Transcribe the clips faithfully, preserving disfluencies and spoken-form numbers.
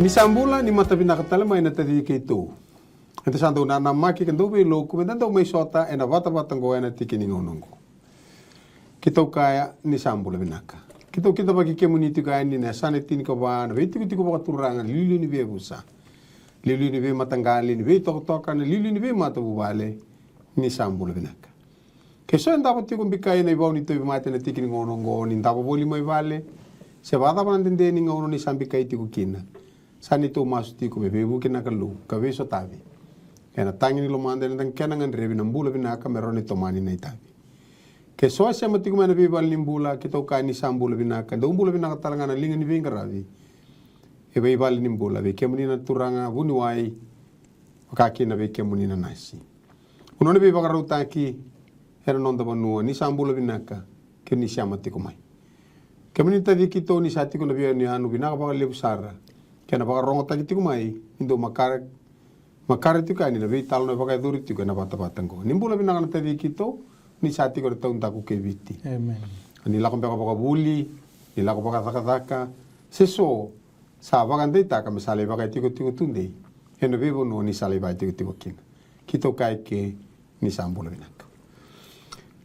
Ni sa bula, ni mata vinaka tale mai na taci keitou. Eda sa dau nanamaki ka dau veiloku meda dau mai sota ena vatavata oqo ena tiki ni gauna oqo. Keitou kaya ni sa bula vinaka. Keitou kidavaki kemuni tiko yani na yasana e tinikava na veitikotiko vakaturaga, liuliu ni veivusa, liuliu ni veimataqali, ni veitokatoka, na liuliu ni veimatavuvale. Ni sa bula vinaka. Ke so e davo tiko bikai na ivau ni tauvimate ena tiki ni gauna oqo, ni davo voli mai vale, se vakacava na dede ni gauna ni sa bikai tiko kina, sa neitou masu tiko me veivuke na Kalou ka veisotavi ena tagi ni lomada, ena tagi kena gadrevi na bula vinaka me rawa ni tomani na itavi. Ke so e sema tiko mai na veivale ni bula, keitou kaya ni sa bula vinaka, dau bula vinaka tale ga na liga ni veiqaravi e veivale ni bula, vei kemuni na turaga vuniwai, vaka kina vei kemuni na nasi. Vanua ni veivakarautaki ena noda vanua, ni sa bula vinaka ke ni sema tiko mai. Kemuni taci keitou ni sa tiko na veiyanuyanu, vinaka vakalevu sara. Kena vakarogotaki tiko mai, ni dau makare, makare tiko yani na veitalanoa e vakayacori tiko ena vatavata oqo. Ni bula vinaka na taci keitou, ni sa tiko na taudaku kei Viti. Amen. Ni lako beka vakavuli, ni lako vakacakacaka, se so, sa vakadeitaka me sa lai vakaitikotiko tudei ena veivanua ni sa lai vakaitikotiko kina. Keitou kaya ke ni sa bula vinaka.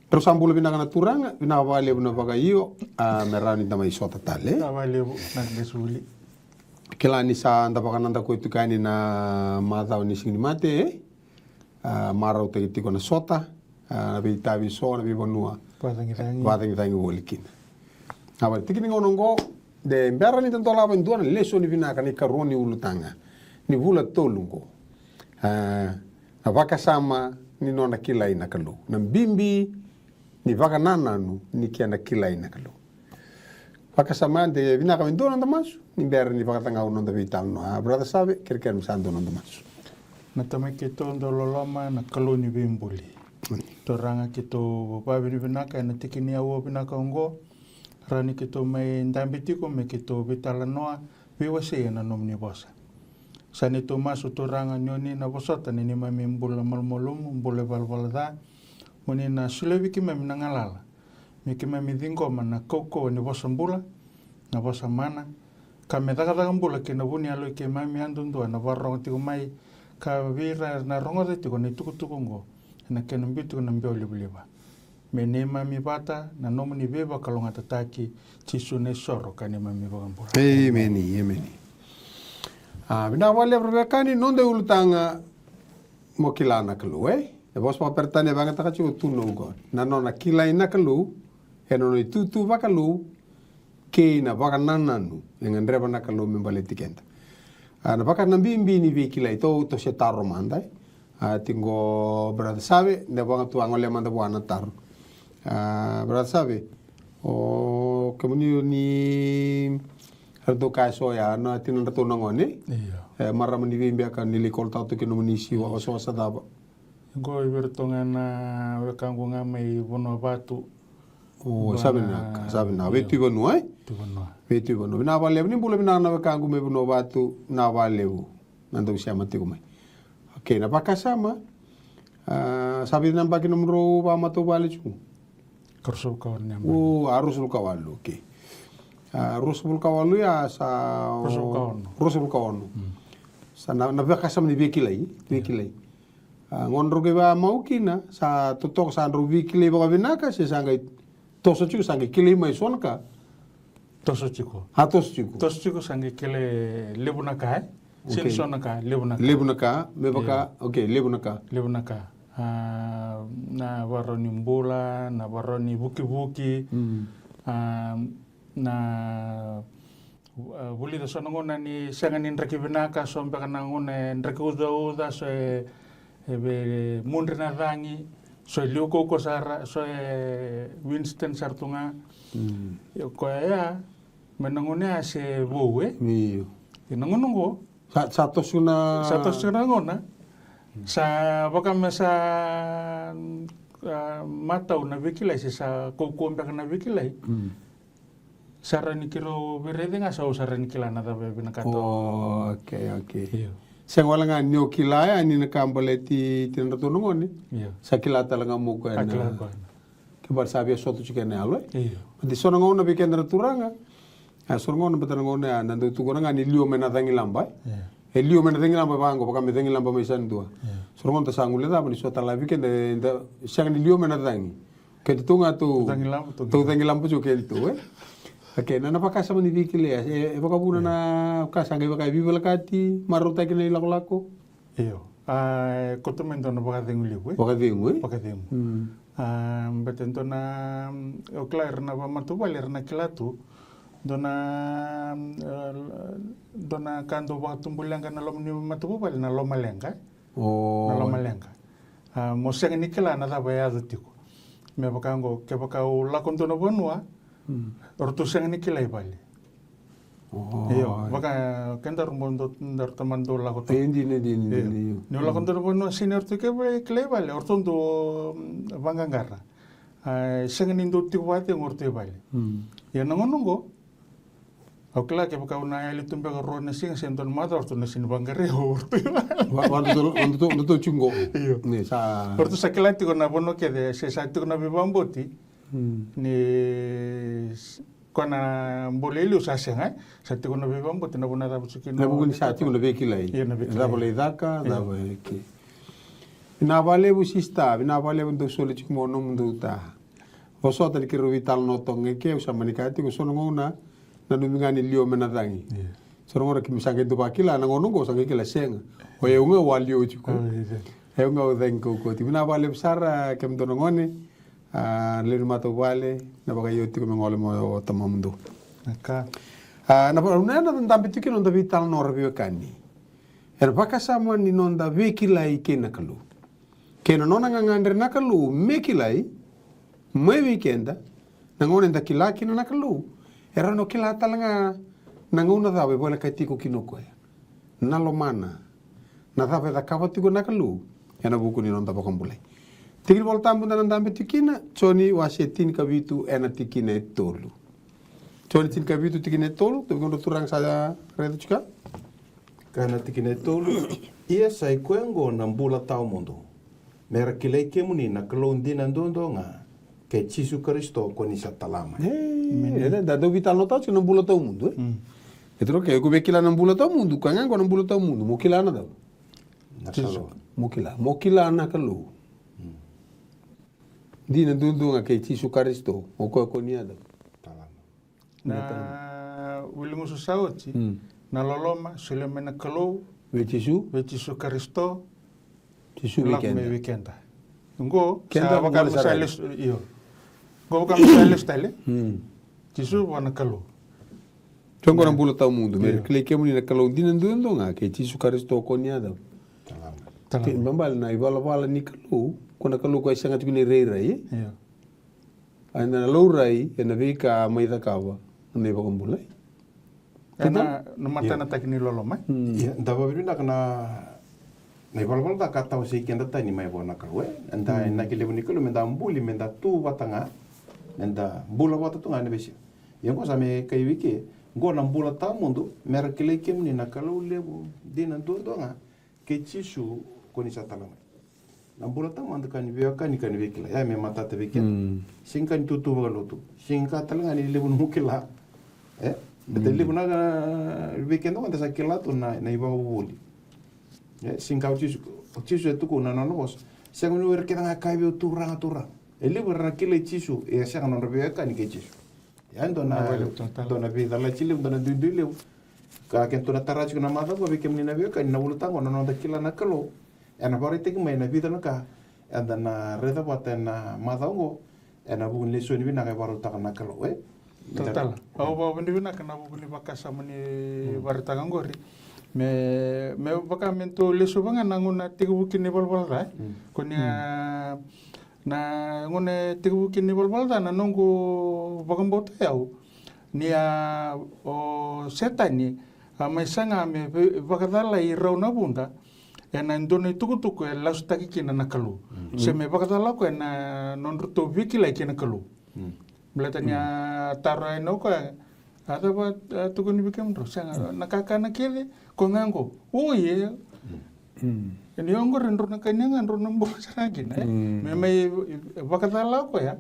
Drau sa bula vinaka na turaga, vinaka vakalevu na vakaio, a, me rawa ni da mai sota tale. Vinaka vakalevu na lesu vuli. Kila ni sa da vakanadakuya tiko yani na macawa ni Siganimate, e? A, marautaki tiko na sota, a, na veitavi so, na veivanua. Vakacagicagi. Vakacagicagi voli kina. A, vale, tiki ni gauna oqo, de bera ni da dolava e dua na lesoni vinaka, na ikarua ni ulutaga ni vula tolu oqo. A, na vakasama ni nona kilai na Kalou. Na bibi ni vakanananu ni kena kilai na Kalou. Vakasama de vinaka me dua noda masu, ni bera ni vakacagau noda veitalanoa. A, Brother Save, kerekere me sa dua noda masu. Na Tamai keitou dau loloma, na Kalou ni veibuli. Turaga keitou vakavinavinaka ena tiki ni aua vinaka oqo. Rawa ni keitou mai dabe tiko me keitou veitalanoa, veiwasei ena nomuni vosa. Sa neitou masu Turaga ni oni na vosota na neimami bula malumalumu, bula ivalavala ca. Oni na solia vei keimami na galala me keimami ciqoma na kaukauwa ni vosa bula, na vosa mana, ka me cakacaka bula kei na vu ni yalo i keimami yadudua na vakarorogo tiko mai, ka vei ira na rogoca tiko na itukutuku oqo, ena kena biu tiko na biau livaliva. Me neimami vata na nomuni veivakalougatataki, Jisu na isoro ka neimami vakabula. Emeni, emeni. A, vinaka vakalevu ra wekani, noda ulutaga, mo kila na Kalou, e? Na vosa vakaperitania e vagataka tiko to know God. Na nona kilai na Kalou, e na nona itutu vakalou, kei na vakanananu e gadreva na Kalou me baleti keda. A, na vaka na bibi ni veikilai, tou, tou se taro mada, e? A, tiko Brother Save, na vaga tu a gole mada vua na taro. A, Brother Save, o kemuni ni ratou kaya so ya na tinadratou na gone. Io. E, marama ni vei beka ni lai kolotaka tu kina nomuni siwa, o so sa cava? Qo i vei iratou ga na wekaqu ga mai Vanuavatu. O, sa vinaka, sa vinaka. Vei Tui Vanua, e? Tui Vanua. Vei Tui Vanua. Vinaka vakalevu, ni bula vinaka na wekaqu mai Vanuavatu, vinaka vakalevu na dau sema tiko mai. Okei, na vakasama, a, sa vica na yabaki nomudrau vakamatavuvale tiko? Ka ruasagavulu ka ono na yabaki. O, a, ruasagavulu ka walu, okei. A, ruasagavulu ka walu ya sa, o, ruasagavulu ka ono. Ruasagavulu ka ono. Mm. Sa na, na vakasama ni veikilai, veikilai. A, gauna drau qai vakamau kina, sa totoka sa drau veikilai vakavinaka, se sa qai toso tiko, sa qai kilai mai so na ka? Toso tiko. A, toso tiko. Toso tiko, sa qai kilai levu na ka, e? Sega ni so na ka, levu na ka. Levu na ka, me vaka, okei, levu na ka. Levu na ka. A, na varau ni bula, na varau ni vukivuki, a, na, a, vulica so na gauna ni sega ni draki vinaka, so beka na gauna e draki ucauca, so e, e vei mudre na cagi, so e liu kaukauwa sara, so e Winston sara tu ga. Mm. Ia o koya ya, mai na gauna ya se vou, e? Io. Ia na gauna oqo, sa, sa toso na, sa toso na gauna. Sa vaka me sa, a, matau na veikilai, se sa kaukauwa beka na veikilai. Mm. Sa rawa ni keirau veiraici ga, sa au sa rawa ni kila na cava e vinakata. O, okei, okei. Io. Sega wale ga ni o kila yani na ka baleti tinadratou na gone. Io. Sa kila tale ga mo koya na. Sa kila koya. Ke bale sa via soto tiko ena yalo, e? Io. Baleta so na gauna vei keda na turaga, A, so na gauna, bata na gauna ya, na dau tukuna ga ni liwa mai na cagilaba, e? E liwa mai na cagilaba, vaqo, vaka me cagilaba mai sa dua. So na gauna da sa guilecava ni so tale vei keda, da sega ni liwa mai na cagi. Keda tu ga tu, tu cagilaba tu, keda tu, e? Okay, na, na vakasama ni veikilai, e, e vakavuna na ka sa qai vaka e veivolekati, marautaki na ilakolako. Io. A, e koto mai dua na vakacegu levu, e? Vakacegu, e? Vakacegu. A, beta dua na, au kila era na vamatavuvale era na kila tu dua na, e, dua na ka dau vakatubu leqa na loma ni matavuvale, na lomaleqa. Na lomaleqa. A, mo sega ni kila na cava e yaco tiko. Me vaka oqo, kevaka au lako dua na vanua, o ratou sega ni kila i vale. Io, vaka kedaru mo dau, daru tamata dau lako tu. E, dina, dina, dina, io. Niu lako dua na vanua, sega ni ratou kila i vale, o ratou dau, mm, vaqaqara. A, sega ni dau tiko vakacegu o ratou i vale. Ia na gauna oqo, au kila kevaka au na yali tu beka rua na siga se dua na macawa, o ratou na sega ni vaqarai au o ratou i vale. Va, va, ratou, ratou, ratou tiko qo. Io. Ni sa, o ratou sa kila tiko na vanua kece, se sa tiko na veivakabauti. Ni s-, Koya na bula e liu sa sega, e? Sa tiko na veivakabauti, na vuna cava tiko kina, na vuku ni sa tiko na veikilai. Io, na veikilai. Cava lai caka, cava e ke. Vinaka vakalevu sista, vinaka vakalevu dau soli tiko mo nomudou ta. Vosota ni keirau veitalanoa toka ga i ke, au sa mani kaya tiko, so na gauna, nanumi ga ni liwa mai na cagi. So na gauna keimami sa qai dau vakila, na gauna oqo sa qai kila sega. O yau ga au a liwa tiko. O yau ga au cagi kaukaua tiko. Vinaka vakalevu sara, kemudou na gone. A, lewe ni matavuvale, na vakaio tiko me gole mai o tamamudou. A, na va-, na, na dabe tiko kina noda veitalanoa ra veiwekani. Ena vakasama ni noda veikilai kei na Kalou. Kei na nona gagadre na Kalou me kilai, mai vei keda, na gauna eda kila kina na Kalou. E rawa ni o kila tale ga na gauna cava e volekati iko kina o koya. Na lomana. Na cava e cakava tiko na Kalou ena vuku ni noda vakabulai. Tiki ni Vola Tabu da na dabe tiko kina, Joni wase tinikavitu ena tikina e tolu. Joni tinikavitu tikina e tolu, tou vei kemudrau turaga sa raica tiko. Ka na tikina e tolu, ia sa i koya oqo na bula tawamudu. Me ra kilai kemuni na Kalou dina duadua ga, kei Jisu Karisito ko ni sa tala mai. E, e, da, da dau veitalanoataka tiko na bula tawamudu, e? Mm. E toro ke, ko via kila na bula tawamudu, koya ga qo na bula tawamudu, mo kila na cava? Na Kalou. Mo kila, mo kila na Kalou. Mm. Dina duadua ga kei Jisu Karisito, o koya ko ni a cava? Tala mai. Na wiligusu sa oti, mm, na loloma, solia mai na Kalou. Vei Jisu? Vei Jisu Karisito. Jisu vei keda. Lako mai vei keda. Oqo, keda sa vaka me sa lesu, io. Oqo vaka me sa lesu tale. Mm. Jisu vua na Kalou. Oqo na bula tawamudu. Me ra kilai kemuni na Kalou dina duadua ga, kei Jisu Karisito ko ni a cava? Tala mai. Kena ibalebale na ivalavala ni Kalou, ko na Kalou ko e sega tiko ni rairai, e? Io. Ena laurai ena veika mai cakava na iVakabula. Ena, na matanataki ni loloma. Mm. Ia, da vakavinavinaka na, na ivalavala ca ka tawasei keda tani mai vua na Kalou, e. Eda, mm, inaki levu ni Kalou, meda buli, meda tu vata ga, meda bula vata tu ga ena veisiga. Ia oqo sa me kai vei ke, oqo na bula tawamudu, me ra kilai kemuni na Kalou levu dina duadua ga, kei Jisu ko ni sa tala mai. Na bula tawamudu ka ni veiwekani ka ni veikilai. Ya me matata vei keda. Mm. Sega ni ka ni tutu vakalotu. Sega ni ka tale ga ni levu nomu kila. E? Beta, mm, levu na, vei keda oqo da sa kila tu na, na ivakavuvuli. E, sega ni ka o Jisu, o Jisu e tukuna na nona vosa. Sega ni o ira kece ga kaya vei au Turaga, Turaga. E levu era na kilai Jisu, e sega nodra veiwekani kei Jisu. Ya e dua na, dua na veicalati levu, dua na duidui levu. Ka keitou na tara tiko na macawa vei kemuni na veiwekani na ulutaga na noda kila na Kalou. Ena vakaraitaki mai na vica na ka eda na raica vata ena macawa oqo, ena vuku ni lesoni vinaka e vakarautaka na Kalou, e? Talatala, au vakavinavinaka na vuku ni vakasama ni, mm, vakaraitaka oqori. Me, me vaka me tou lesuva ga na gauna tekivu kina ivalavala ca, e? Mm. Ko ni a, mm, na gauna e tekivu kina ivalavala ca, na noqu vakabauta o yau ni a, o Setani a mai saga me ve-, vakacalai rau na vuda ena dua na itukutuku e lasutaki kina na Kalou. Mm. Se me vakacala o koya ena nodratou veikilai kei na Kalou. Mm. Baleta ni a taro yani o koya, a cava a tukuni vei kemudrau? Sega, na kakana kece, ko ga oqo. O, ia. Mm. Ni oqori drau na kania ga drau na bula sara ga kina, e? Mm. Me mai vakacala o koya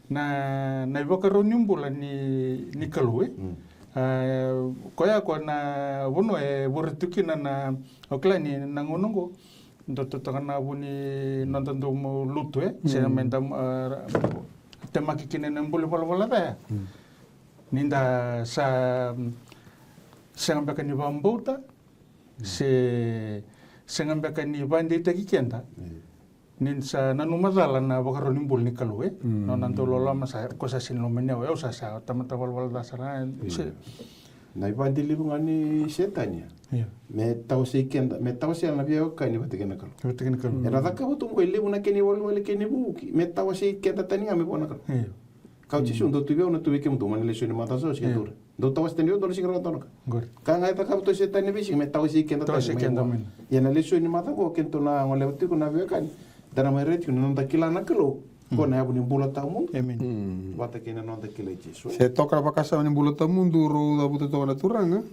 na, na ivakarau ni bula ni, ni Kalou, e? Mm. A, koya ko na vanua e vure tu kina na, o kila ni na gauna oqo dau totoka na vu ni noda dau mau lutu, e se me da a, temaki kina na buli valavala ca ya. Ni da sa sega beka ni vakabauta, se sega beka ni vakadeitaki keda. Ni sa nanuma cala na vakarau ni bula ni Kalou, e nona dau loloma sa, ko sa sega ni lomani au, au sa, sa tamata valavala ca sara, e se. Na ivakadiliva ga ni Setani ya. Me tawasei keda, me tawasei na veiwekani vata kei na Kalou. Vata kei na Kalou. Era cakava tu qo e levu na kena iwalewale, kena ivuki me tawasei keda tani ga me vua na Kalou. Kau Jisu, dou tu vei au, na tu vei kemudou, mai na lesoni macawa sa oti kei tou. Dou tawasei tani vei au, dou na sega ni rawa ni tau na ka. Ka ga e cakava tu o Setani na veisiga me tawasei keda tani mai vua. Ia na lesoni macawa qo, keitou na goleva tiko na veiwekani, da na mai rai tiko na noda kila na Kalou. Ko na yavu ni bula tawamudu. Vata kei na noda kila i Jisu. Se toka na vakasama ni bula tawamudu rau cavuta toka na Turaga.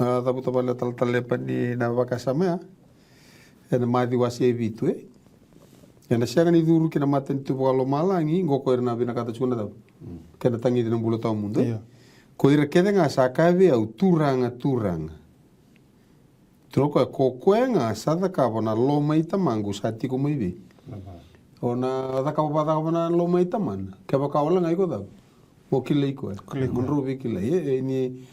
A cavuta vale talatala Lepani na vakasama ya. Ena Maciu wase e vitu, e. Ena sega ni curu ki na matanitu vakalomalagi qo ko ira na vinakata tiko na cava? Kena tagici na bula tawamudu, e. Ko ira kece ga sa kaya vei au, Turaga, Turaga. Tukuna o koya, ko koya ga sa cakava na loma i Tamaqu sa tiko mai vei? O na cakava vakacakava na loma i Tamana. Kevaka o lagai ko cava? Mo kilai koya. Mo drau veikilai, e, e, ni,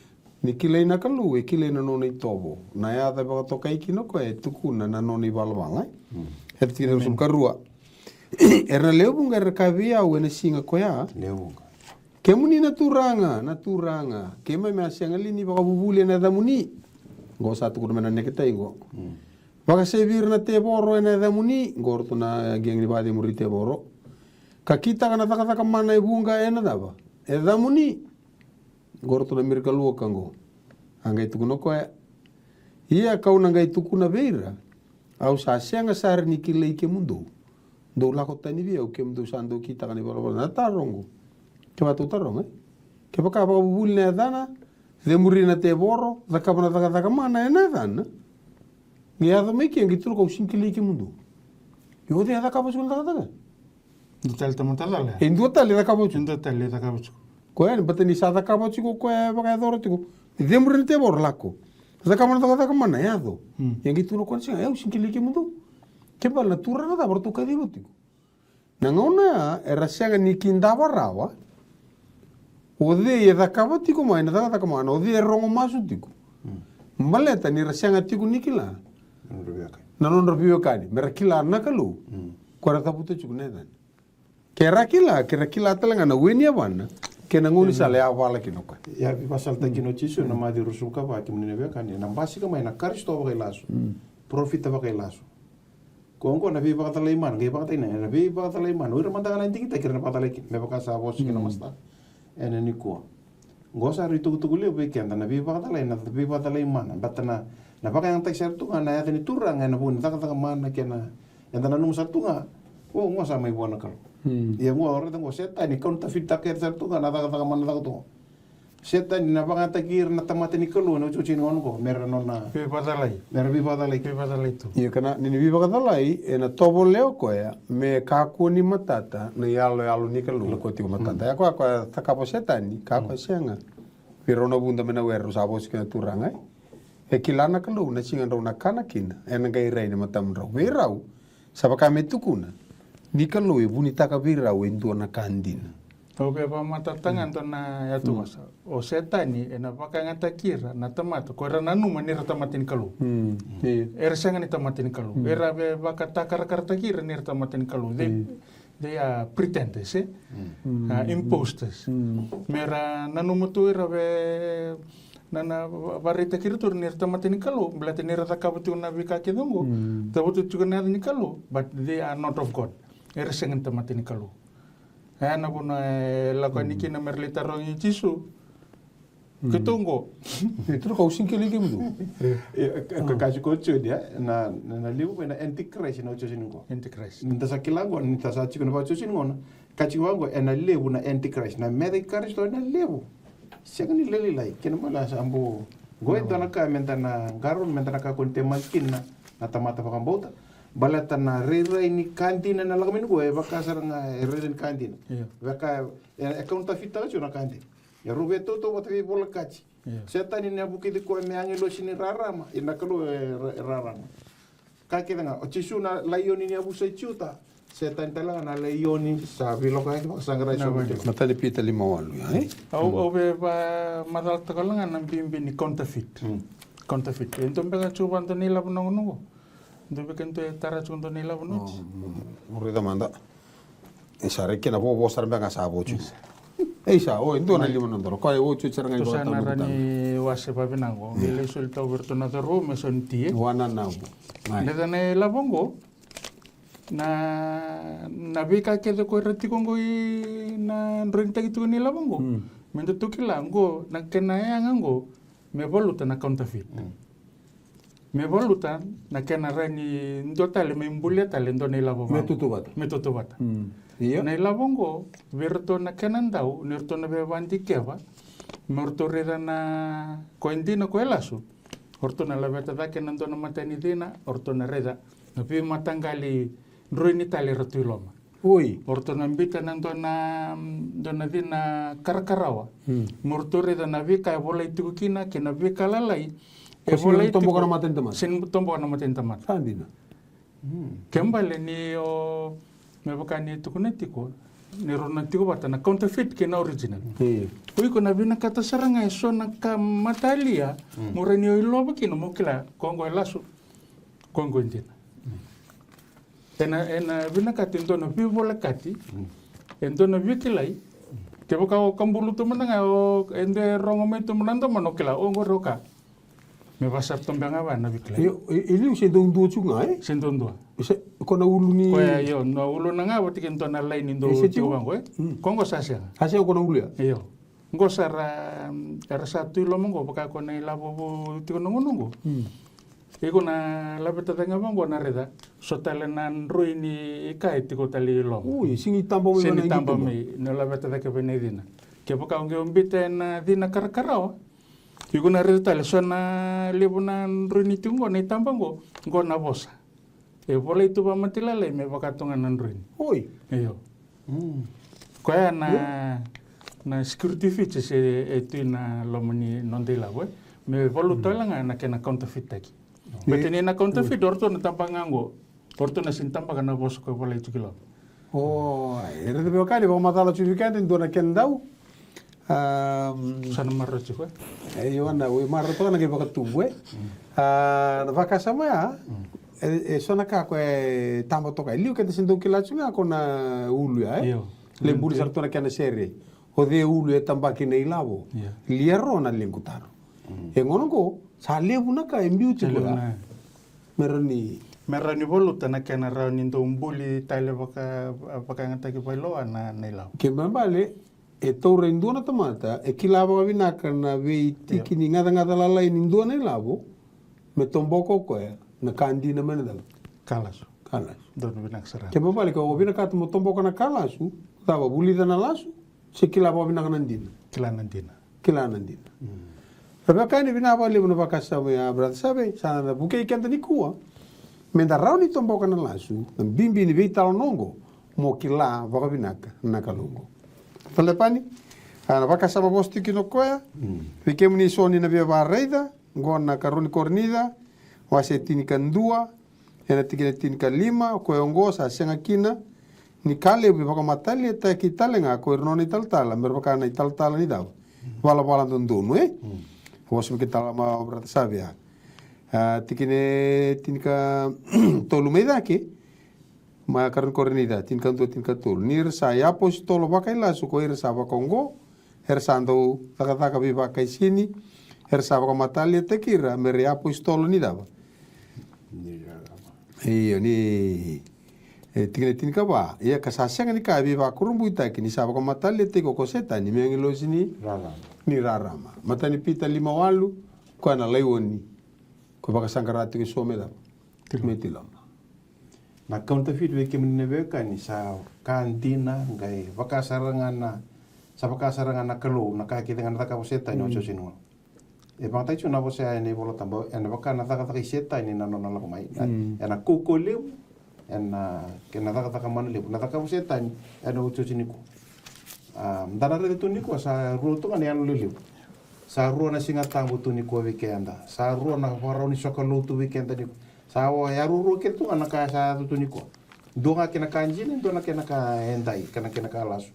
ni kilai na Kalou, e kilai na nona itovo. Na yaca e vakatokai kina o koya e tukuna na nona ivalavala, e. E tiki na ruasagavulu ka rua. Era na lewe vuqa era kaya vei au ena siga koya. Kemuni na Turaga, na Turaga, keimami a sega li ni vakavuvuli ena yacamuni? Qo sa tukuna mai na neketai qo. Vakasevi ira na tevoro ena yacamuni, qo ratou na qeqe ni vakacemuri tevoro. Ka kitaka na cakacaka mana e vuqa ena cava? E yacamuni. Qo ratou na miracle worker qo. A qai tukuna o koya. Ia kau na qai tukuna vei ira, au sa sega sara ni kilai kemudou. Dou lako tani vei au kemudou sa dau kitaka na ivalavala. Na taro qo. Kevaka tou taroga, e? Kevaka vakavuvuli na yacana, cemuri na tevoro, cakava na cakacaka mana ena yacana. Qai yaco mai ke qai tukuna, kau sega ni kilai kemudou. Io, o cei e cakava tiko na cakacaka? Dua tale tamata cala. E dua tale e cakava tiko. Dua tale e cakava tiko. Koya ni, baleta ni sa cakava tiko koya e vakayacora tiko. Cemuri na tevoro, lako. Cakava na cakacaka mana, yaco. Ia qai tukuna o koya na siga, au sega ni kilai kemudou. Kena ibalebale na Turaga cava ratou kaciva tiko? Na gauna ya era sega ni kidava rawa o cei e cakava tiko mai na cakacaka mana, o cei e rogo masu tiko. Baleta ni ra sega tiko ni kila na nodra veiwekani, me ra kila na Kalou ko ra cavuta tiko na yacana. Ke ra kila, ke ra kila tale ga na we ni yavana kei na gaunisala e a vala kina o koya. Ia, e vakasalataki kina o Jisu ena Maciu ruasagavulu ka va, kemuni na veiwekani, ena basika mai na Karisito vakailasu, parofita vakailasu. Ko oqo na veivakacalai mana, qai vakataki na, na veivakacalai mana. O ira mada ga na digitaki era na vakacalai kina, me vaka sa vosa kina o Masita ena nikua. Oqo sa rui tukutuku levu vei keda na veivakacalai, na veivakacalai mana. Baleta na, na vakayagataki sara tu ga na yaca ni Turaga ena vuku ni cakacaka mana kei na, eda nanuma sara tu ga, o, oqo sa mai vua na Kalou. Ia oqo, o raica oqo, Setani counterfeit-taka sara tu ga na cakacaka mana caka tu. Setani na vakayagataki ira na tamata ni Kalou ena iotioti ni gauna oqo me ra nona veivakacalai. Me ra veivakacalai. Veivakacalai tu. Ia ka na, ni, ni veivakacalai, ena tovolea o koya me kakua ni matata na iyaloyalo ni Kalou. Lako tiko matata. Ia koya, koya cakava o Setani, ka koya sega. Vei rau na vuda mai na were, rau sa vosa kina na Turaga, e. E kila na Kalou na siga drau na kana kina, ena qai rai na matamudrau. Vei rau, sa vaka me tukuna ni Kalou e vunitaka vei rau e dua na ka dina. Au via vakamatatataka ga e dua na yatuvosa. O Setani ena vakayagataki ira na tamata ko era nanuma ni ra tamata ni Kalou. Era sega ni tamata ni Kalou. Era via vakatakarakarataki ira ni ra tamata ni Kalou. They, they are pretenders, e? A, imposters. Me ra nanuma tu ira vei na, na va-, vakaraitaki ira tu ni ra tamata ni Kalou, baleta ni ra cakava tiko na veika kece oqo. Cavuta tiko na yaca ni Kalou, but they are not of God. Era sega ni tamata ni Kalou. E, na vuna e lako yani kina me ra lai tarogi Jisu. Keitou oqo. E, tu na ka au sega ni kilai kemudou. E, e, ka, ka, ka tiko oti, e, na, na, na levu mai na antichrist na iotioti ni gauna. Antichrist. Ni da sa kila oqo, ni da sa tiko na iotioti ni gauna. Ka tiko vaqo, ena levu na antichrist, na meca i Karisito ena levu. Sega ni lailai, kena ibalebale sa bau. Qo e dua na ka meda na qarauna, meda na kakua ni temaki kina na tamata vakabauta. Baleta na rairai ni ka dina ena lako mai qo, e vaka sara ga e rairai ni ka dina. Vaka e, e counterfeit-taka tiko na ka dina. E rau veitautauvata, veivolekati. Setani na vukici koya me agilosi ni rarama, ia na Kalou e ra-, e rarama. Ka kece ga, o Jisu na laioni ni yavusa i Juta. Setani tale ga na laioni sa veilokoyaki vakasaqarai sa vukici. Matai ni Pita lima walu, ia, e? Au, au via vakamacalataka tale ga na bibi ni counterfeit. Counterfeit. E dua beka tiko vua dua na ilavo na gauna oqo. Dua beka dua e tara tiko dua na ilavo na oti. Mo raica mada. E sa rai kena vovo sara beka ga sa vo tiko. E sa, o, e dua na lima na doro. Koya e oti oti sara ga i vakatabui. Tou sa na rawa ni wase vavinaka qo. Qai lai soli tau vei iratou na cauravou me sau ni ti, e? Wana na vu. Raica na ilavo oqo. Na, na veika kece ko ira tiko oqo i na droinitaki tiko ni ilavo oqo. Me datou kila oqo, na kena yaga oqo, me valuta na counterfeit. Me valuta na kena rawa ni dua tale me bulia tale dua na ilavo vaqo. Me tautauvata. Me tautauvata. Io. Na ilavo oqo, vei iratou na kena dau, ni ratou na via vakadikeva, me ratou raica na ko e dina ko e lasu. O ratou na laveta cake na dua na matanicina, o ratou na raica na veimataqali droini tale era tu i loma. Oi. O ratou na biuta na dua na, dua na cina karakarawa. Mo ratou raica na veika e volai tiko kina, kei na veika lalai. E volai tiko. Sega ni toboka na mata ni tamata. Sega ni toboka na mata ni tamata. Sa dina. Kena ibalebale ni o, me vaka ni tukuna tiko, ni rau na tiko vata na counterfeit kei na original. Io. O iko na vinakata sara ga e so na ka matalia, mo rawa ni o ilova kina mo kila, ko oqo e lasu, ko oqo e dina. Ena, ena vinakati e dua na veivolekati, e dua na veikilai, kevaka o kabulu tu mada ga, o, e dua e rogo mai tu mada ga, mo kila, o, oqori o ka. Me vaka sa tobe ga vua na veikilai. Io, e, e liu se dau dua tiko ga, e? Se dau dua. Se, ko na ulu ni. Koya, io, na uluna ga vata kei na dua na laini dau tiko vaqo, e? Ko oqo sa sega. Sa sega ko na ulu ya? Io. Oqo sa ra, era sa tu i loma oqo, vaka ko na ilavo vou tiko na gauna oqo. Iko na laveta cake ga vaqo na raica. So tale na droini ka e tiko tale i loma. Ui, sega ni taba mai. Sega ni taba mai, na laveta cake vei na icina. Kevaka o qai o biuta ena cina karakarawa. Iko na raica tale, so na levu na droini tiko qo, na itaba qo, qo na vosa. E volai tu vakamatailalai me vaka tu ga na droini. Oi. Io. Koya na, na security features e, e tu ena loma ni noda ilavo, e. Me valuta tale ga na kena counterfeit taki. Baleta ni na counterfeit, o ratou na tabaka ga qo. O ratou na sega ni tabaka na vosa ko e volai tiko i loma. O, e raica vei wekani, vakamacala tiko vei keda e dua na kena dau. Sa na maroroi tiko, e? E, io, na, oi, maroroi toka na qai vakatubu, e? A, na vakasama ya, e, e so na ka ko e taba toka. E liu keda se dau kila tiko ga ko na ulu ya, e? Io. Lai buli sara tu na kena sere. O cei ulu e tabaki na ilavo. Io. Lia ro na liqu taro. E gauna oqo, sa levu na ka e biu tiko ya. Me rawa ni, me rawa ni valuta na kena rawa ni dau buli tale vaka, vakayagataki vakailoa na, na ilavo. Kena ibalebale, e taura e dua na tamata, e kila vakavinaka na veitiki ni gacagaca lalai ni dua na ilavo, me toboka o koya na ka dina mai na cava? Ka lasu. Ka lasu. Donu vinaka sara. Kena ibalebale, ke o vinakata mo toboka na ka lasu, cava, vulica na lasu, se kila vakavinaka na dina? Kila na dina. Kila na dina. Ra veiwekani, vinaka vakalevu na vakasama ya, brother Save, sa na vukei keda nikua. Meda rawa ni toboka na lasu, na bibi ni veitalanoa oqo, mo kila vakavinaka na Kalou oqo. Talepani, a, na vakasama vosa tiko kina o koya, vei kemuni so ni na via vakaraica, oqo na Karua ni Korinica, wase tinikadua, ena tikina tinikalima, o koya oqo sa sega kina ni ka levu e vakamataliataki tale ga ko ira nona italatala, me ra vaka na italatala ni cava? Valavala dodonu, e? Vosa vei keda tale ga mai o brother Save ya. A, tikina tinikatolu mai cake, mai Karua ni Korinica, tinikadua, tinikatolu. Ni ra sa iapositolo vakailasu ko ira sa vakaoqo, era sa dau cakacaka veivakaisini, era sa vakamataliataki ira me ra iapositolo ni cava? Io, ni, e, tikina tinikava. Ia ka sa sega ni ka e veivakurabuitaki ni sa vakamataliataki iko ko Setani me agilosi ni rarama. Ni rarama. Matai ni Pita lima walu, koya na laioni. Ko vakasaqara tiko eso me cava? Me tiloma. Na counterfeit vei kemuni na veiwekani sa ka dina, qai vaka sara ga na, sa vaka sara ga na Kalou, na ka kece ga na cakava o Setani, o Josefa. E vakatai tiko na vosa ya ena iVolatabu, ena vaka na cakacaka i Setani na nona lako mai. Ena kaukauwa levu, ena, kei na cakacaka mana levu. Na cakava o Setani, ena otioti nikua. A, da na raica tu nikua sa rua tu ga na yalo lelevu. Sa rua na Siga Tabu tu nikua vei keda. Sa rua na vakarau ni sokalou tu vei keda nikua. Sa o ya ruarua kece tu ga na ka sa tu tu nikua. Dua ga kena ka dina, dua na kena ka edai, kena kena ka lasu.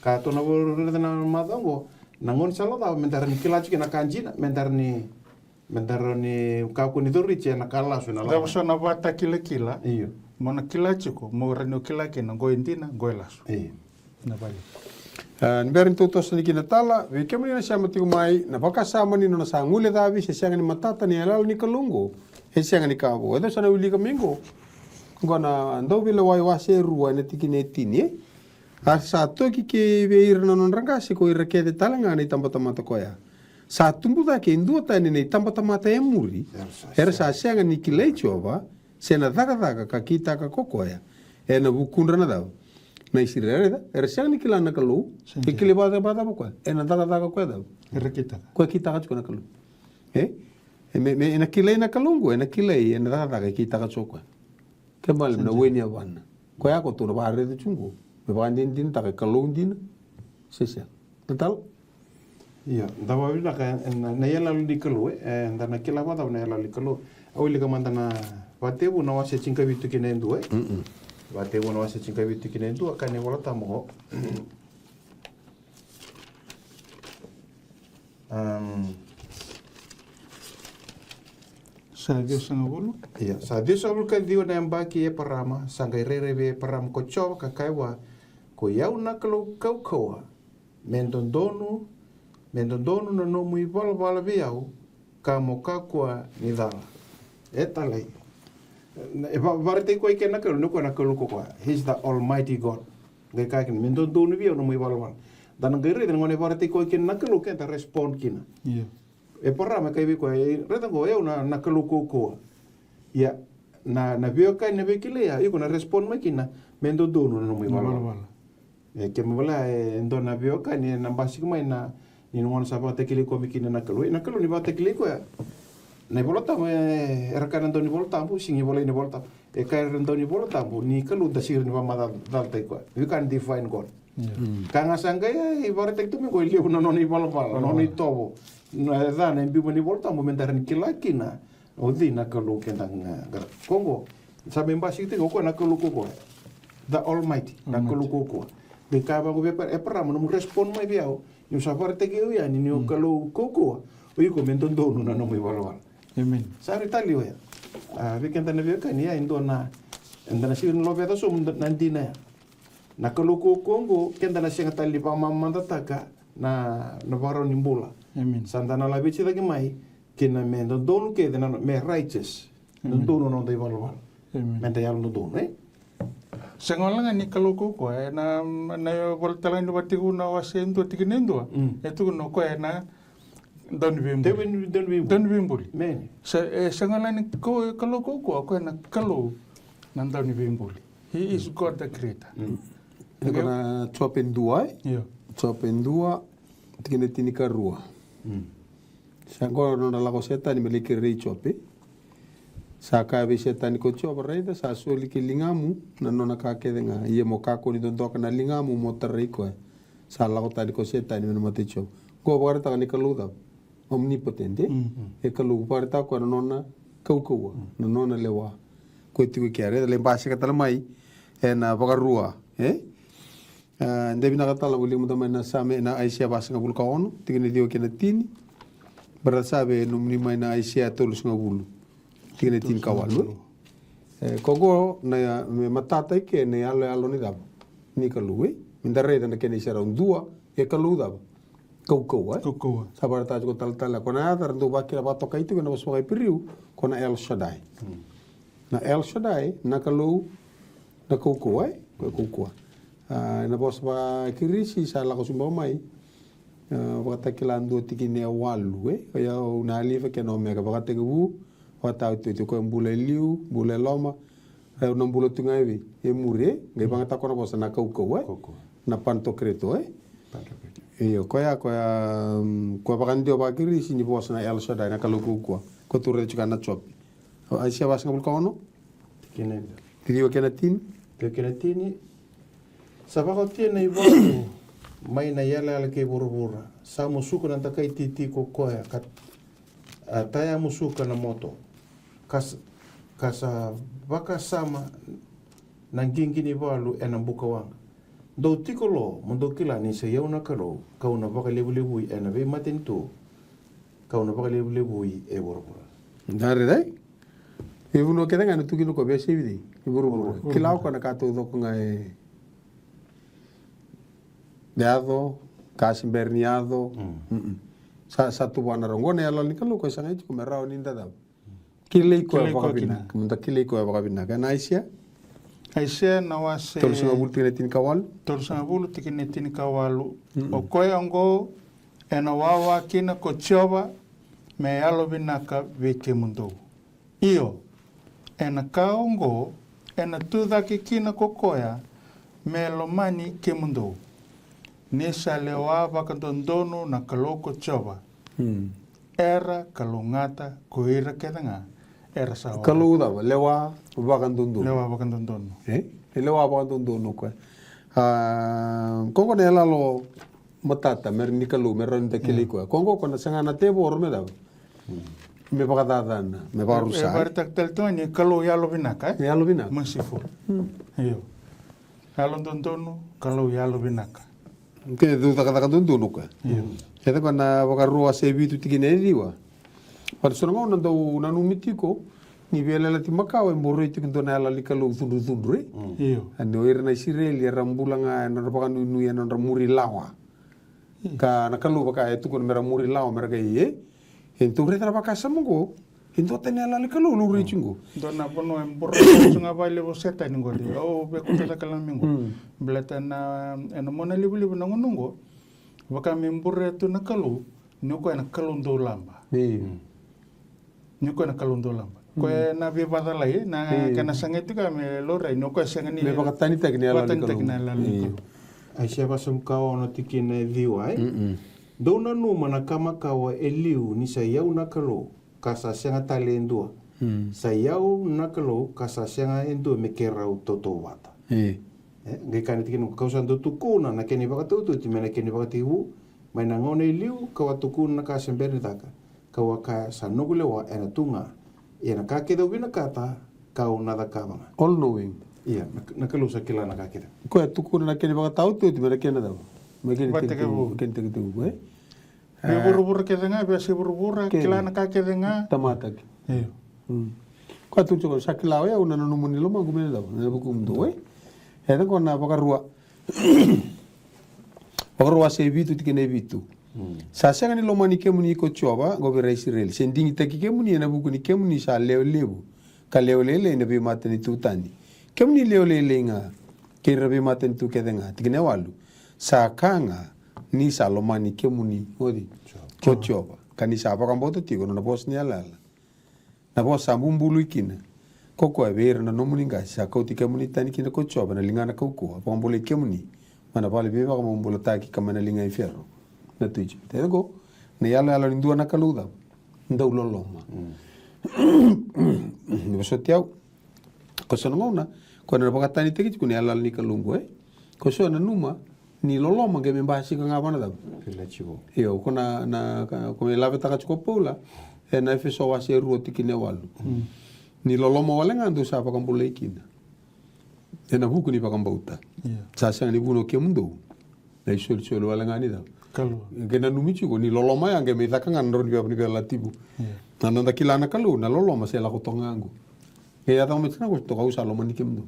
Ka tu na vakarau na macawa oqo, na gaunisala cava me da rawa ni kila tiko kina na ka dina, me da rawa ni Me da rawa ni kakua ni curu ena ka lasu ena loma. Cava so na vakatakilakila? Io. Mo na kila tiko, mo rawa ni o kila kina, qo e dina, qo e lasu. Io. Na vale. A, ni bera ni tou toso yani kina tale, vei kemuni na sema tiko mai, na vakasama ni nona sa guilecavi se sega ni matata na iyaloyalo ni Kalou qo, e sega ni ka vou. E dou sa na wilika mai qo. Qo na Dauveilewai wase e rua ena tikina e tini, e? A sa toki kei vei ira na nodra qase ko ira kece tale ga na itabatamata koya. Sa tubu cake e dua tani na itabatamata e muri, era sa sega ni kilai Jiova, se na cakacaka ka kitaka ko koya ena vukudra na cava? Na Isireli, era sega ni kila na Kalou. Sega. E kilai vakacava, vakacava koya ena cakacaka koya cava? Era kitaka. Koya kitaka tiko na Kalou. E? E me, me, ena kilai na Kalou qo, ena kilai ena cakacaka e kitaka tiko koya. Ke bale na weni yavana. Koya ko tou na vakaraica tiko qo. Me vakadinadinataka e Kalou dina se sega. Na tala? Io, da vavinaka ena, na iyaloyalo ni Kalou, e, da na kila vakacava na iyaloyalo ni Kalou. Au wilika mada na Vakatekivu na wase tinikavitu kina e dua, e. Mm-mm. Vakatekivu na wase tinikavitu kina e dua, kaya na iVola Tabu qo. Am, Sa ciwasagavulu? Io, sa ciwasagavulu ka ciwa na yabaki i Eparama, sa qai rairai vei Eparama ko Jiova ka kaya vua, ko i au na Kalou kaukauwa, me dodonu, me dodonu na nomu ivalavala vei au, ka mo kakua ni cala. E talai. E va-, vakaraitaki koya kina na Kalou, ni koya na Kalou ko koya. He's the Almighty God. Qai kaya kina, me dodonu vei au na nomu ivalavala. Da na qai raica na gauna e vakaraitaki koya kina na Kalou, keda respond kina. Io. Eparama e kaya vei koya, e, raica qo, o yau na, na Kalou kaukauwa. Ia, na, na veiwekani na veikilai ya, iko na respond mai kina, me dodonu na nomu ivalavala. Ivalavala. E, ke me vale, e, dua na veiwekani, e, na basika mai na, ni na gauna sa vakatakilai koya mai kina na Kalou. E, na Kalou ni vakatakilai koya. Na iVola Tabu, e, era kaya na dau ni Vola Tabu, sega ni volai na iVola Tabu. E kaya ira na dau ni Vola Tabu, ni Kalou da sega ni vakamacala, calataki koya. We can't define God. Io. Mm. Ka ga sa qai, e, vakaraitaki tu mai qo e levu na nona ivalavala, nona itovo. Na yacana e biu mai na iVola Tabu, me da rawa ni kila kina o cei na Kalou keda ga, ga. Ko qo, sa mai basika tiko o koya na Kalou kaukauwa. The Almighty, na Kalou kaukauwa. Qai kaya vaqo vei Epara-, Eparama, nomu respond mai vei au, niu sa vakaraitaki au yani, niu Kalou kaukauwa, o iko me dodonu na nomu ivalavala. Amen. Sa rui tali oya. A, vei keda na veiwekani, ya e dua na, eda na sega ni loveca sobu na dina ya. Na Kalou kaukauwa qo, keda na sega tale ni vakamamadataka na, na vakarau ni bula. Amen. Sa da na laveti cake mai kina me dodonu kece na, me righteous. Amen. Dodonu na noda ivalavala. Amen. Me da yalododonu, e? Sega wale ga ni Kalou kaukauwa, e na, na ivola tale ga ni Vakatekivu na wase e dua tikina e dua. Mm. E tukuna o koya na dauniveibuli. Dauniveibuli. Dauniveibuli. Amen. Se, e, sega wale ga ni ko, Kalou kaukauwa, o koya na Kalou na dauniveibuli. He is God the creator. Mm. Io. Iko na Jope dua, e? Io. Jope dua, tikina tinikarua. Mm. Sa qo na nodra lako o Setani me lai kerei Jope. Sa kaya vei Setani ko Jiova, raica, sa soli ki ligamu na nona ka kece ga. Ia mo kakua ni dodoka na ligamu mo tarai koya. Sa lako tani ko Setani mai na mata i Jiova. Qo vakaraitaka ni Kalou cava? Omnipotent, e? Mm. E Kalou, vakaraitaka koya na nona kaukauwa, na nona lewa. Koya tiko i kea, raica, lai basika tale mai ena Vakarua, e? A, de vinaka tale, vuli mada mai na Same, na Aisea vasagavulu ka ono, tikina ciwa kei na tini. Brother Save, nomuni mai na Aisea tolusagavulu, tikina tinikawalu. E, ko qo na, me matata i ke na yaloyalo ni cava? Ni Kalou, e? Me da raica na kena iserau, dua, e Kalou cava? Kaukauwa, e? Kaukauwa. Sa vakaraitaka tiko talatala, ko na yaca ra dau vakila vakatokai tiko ena vosa vakaIperiu, ko na El Shaddai. Hmm. Na El Shaddai, na Kalou, na kaukauwa, e? Ko e kaukauwa. A, ena vosa vaKirisi sa lako sobu mai, a, Vakatakila dua tikina e walu, e? O yau na Alifa kei na Omeka, Vakatekivu, Vakataotioti, o koya bula e liu, bula e loma, e, au na bula tu ga e vei, e muri, e? Qai vakayagataka na vosa na kaukauwa, e? Kaukauwa. Na Pantokreto, e? Pantokreto. Io, koya, koya, mm, koya vakadewa vaKirisi ni vosa na El Shaddai, na Kalou kaukauwa. Ko tu raica tiko na Jope. Aisea vasagavulu ka ono? Tikina e ciwa kei na tini. Ciwa kei na tini. Sa vakaotia na ivalu mai na yalayala kei vuravura. Sa musuka na dakai titi ko koya ka, a, taya musuka na moto. Ka s-, ka sa vakasama na qiqi ni valu ena buka waqa. Dou tiko lo, mo dou kila ni sa i au na Kalou, kau na vakalevulevui ena veimatanitu, kau na vakalevulevui e vuravura. Dari dai. E vanua kece ga na tukuna ko via sevi cei? E vuravura. Vuravura. Kila o koya na ka taucoko ga e yaco, ka se bera ni yaco. Mm. Mm-mm. Sa, sa tu vua na rau. Qo na yalayala ni Kalou ko e sa gai tiko me rawa ni da cava? Kilai koya. Kilai koya vakavinaka. Kina. Mo da kilai koya vakavinaka. Ena Aisea? Aisea na wase tolusagavulu tikina e tinikawalu. Tolusagavulu tikina e tinikawalu. Mm-mm. O koya oqo ena wawa kina ko Jiova me yalovinaka vei kemudou. Io, ena ka oqo ena tucake kina ko koya me lomani kemudou. Ni sa lewa vakadodonu na Kalou ko Jiova. Hmm. Era kalougata ko ira kece ga era sa Kalou cava? Lewa vakadodonu. Lewa vakadodonu. E? E lewa vakadodonu koya. A, ko qo na yaloyalo matata me ra ni Kalou, me rawa ni da kilai koya. Ko qo ko na saga na tevoro me cava? Me vakacacana, me vakarusa. E vakaraitaka tale tu ga ni Kalou yalovinaka, e? Yalovinaka. Merciful. Hmm. Io. Yalododonu, Kalou yalovinaka. Ke dau cakacaka dodonu koya. Io. E caka na Vakarua wase vitu tikina e ciwa. Vata so na gauna dau nanumi tiko ni Veiyalayalati Makawa e boroi tiko dua na yalayala ni Kalou cudrucudru, e? Mm. Io. Ani o ira na Isireli era bula ga ena nodra vakanuinui, ena nodra muri lawa. Ka na Kalou vaka e tukuna me ra muri lawa, me ra qai, e? E tou raica na vakasama oqo. E dua tani yalayala ni Kalou laurai tiko qo. Dua na vanua e boro tiko ga vakalevu o Setani qori. Au via kauta cake na mai qo. Mm. Baleta na, ena mona livaliva na gauna qo. Vaka me buria tu na Kalou, ni o koya na Kalou dau laba. Io. Mm. Ni o koya na Kalou dau laba. Koya na veivakacalai, na kena sagai tiko me laurai, ni o koya sega ni me vakatanitaki na yalayala ni Kalou. Aisea vasagavulu ka ono tikina e ciwa, e? Mm-mm. Dou nanuma na ka makawa e liu ni sa i au na Kalou, ka sa sega tale e dua. Mm. Sa i au na Kalou, ka sa sega e dua me keirau tautauvata. E. E, qai kaya na tikina, kau sa dau tukuna na kena ivakatautauvata me na kena ivakatekivu, mai na gauna e liu, kau a tukuna na ka se bera ni caka. Kau a kaya sa noqu lewa ena tu ga. Ia na ka kece au vinakata, kau na cakava ga. All knowing. Ia, na, na Kalou sa kila na ka kece. Koya tukuna na kena ivakatautauvata me na kena cava? Me kena ivakatekivu. Kena ivakatekivu, e? Me vuravura kece ga, veiyasai vuravura, kila na ka kece ga. Tamataki. Io. Mm. Koya tukuna tiko, sa kila o yau na nanuma ni lomaqu me na cava? Na vukumudou, e? E caka na Vakarua. Vakarua wase vitu tikina e vitu. Mm. Sa sega ni lomani kemuni ko Jiova, ko vei ira Isireli. Se digitaki kemuni ena vuku ni kemuni sa lewe levu, ka lewe lailai na veimatanitu tani. Kemuni lewe lailai ga, kei ira veimatanitu kece ga. Tikina e walu. Sa ka ga, ni sa lomani kemuni, o cei? Jiova. Ko Jiova. Ka ni sa vakabauta tiko, na nona vosa ni yalayala. Na vosa sa bubului kina ko koya vei ira na nomuni qase, sa kauti kemuni tani kina ko Jiova na ligana kaukauwa, vakabulai kemuni mai na vale veivakamabulataki ka mai na liga i Fero na tui Ijipita. E qo na yalayala ni dua na Kalou cava? Dau loloma. Mm. Ni vosoti au. Ko so na gauna ko na vakatanitaki tiko na yalayala ni Kalou qo, e? Ko so na numa ni loloma qai me basika ga vana cava? Veiyalayalati vou. Io, ko na, na, ka, ko me lavetaka tiko o Paula ena Efeso wase rua tikina e walu. Mm. Ni loloma wale ga dou sa vakabulai kina ena vuku ni vakabauta. Io. Sa sega ni vuna o kemudou na isolisoli wale ga ni cava? Kalou. Qai nanumi tiko ni loloma ya qai me caka ga na drau ni veiyalayalati vou. Io. Na noda kila na Kalou, na loloma se lako toka ga qo. Qai yaco mai tiko na qo toka, au sa lomani kemudou.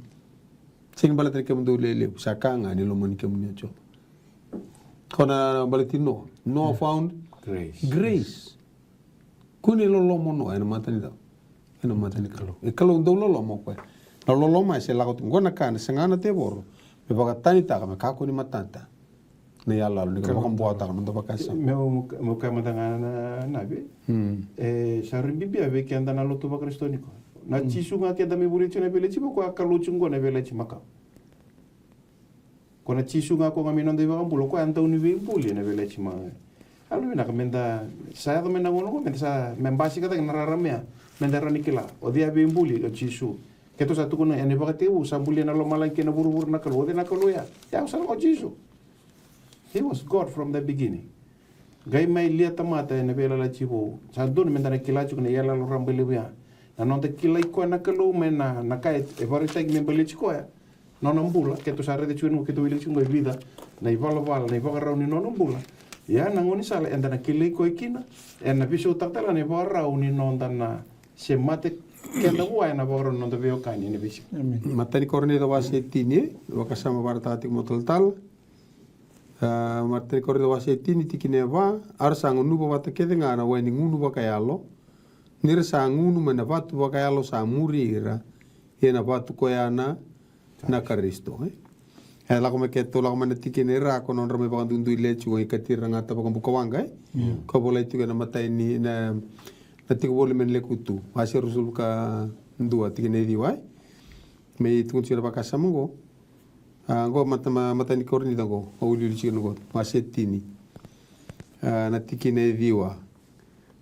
Sega ni baleta ni kemudou lewe levu, sa ka ga ni lomani kemuni o Jiova. Ko na baleti Noa. Noa found grace. Grace. Kua ni loloma o Noa ena mata ni cava? Ena mata ni Kalou. E Kalou dau loloma o koya. Na loloma e se lako tu. Qo na ka na saga na tevoro me vakatanitaka me kakua ni matata na iyaloyalo ni ka vakabuataka na noda vakasama. Me, me, me kaya mada ga na, na vei. Hmm. E sa rui bibi vei keda na lotu vaKarisito nikua. Na Jisu ga keda mai vulica na veiyalayalati vou, ko a Kalou tiko qo na veiyalayalati makawa. Ko na Jisu ga ko ga mai noda iVakabula, ko a dau ni veibuli na veiyalayalati makawa. Yalovinaka meda sa yaco mai na gauna qo, meda sa, me basika cake na rarama ya, meda rawa ni kila o cei a veibuli, o Jisu. Keitou sa tukuna ena ivakatekivu, sa bulia na lomalagi kei na vuravura na Kalou, o cei na Kalou ya? Ya, o sa na o Jisu. He was God from the beginning. Qai mai lia tamata ena veiyalayalati vou. Sa dodonu meda na kila tiko na iyaloyalo rabailevu ya. Na noda kilai koya na Kalou mai na, na ka e, e vakaraitaki me baleti koya. Nona bula, keitou sa raica tiko ni, keitou wilika tiko qo e vica na ivalavala, na ivakarau ni nona bula. Ia na gaunisala eda na kilai koya kina, ena veisautaka tale ga na ivakarau ni noda na semati keda vua ena ivakarau ni noda veiwekani ena veisiga. Amen. Matai ni Korinica wase e tini, vakasama vakaraitaka tiko mai talatala. A, Matai ni Korinica wase e tini, tikina e va, a ra sa gunuva vata kece ga na wai ni gunu vakayalo, ni ra sa gunu mai na vatu vakayalo sa muri ira, ia na vatu koya na, na Karisito, e? E lako mai, keitou lako mai na tikina e ra, ko nodra mai vakaduidui leti, o ikatira ga ta vakabuka waqa, e? Ko volai tiko ena matai ni, na, na tiko voli mai na Lekutu, wase ruasagavulu ka dua, tikina e ciwa, e? Me tukuni tiko na vakasama oqo. A, oqo mata, ma, Matai ni Korinica oqo, o wiliwili tiko oqo, wase tini. A, na tikina e ciwa.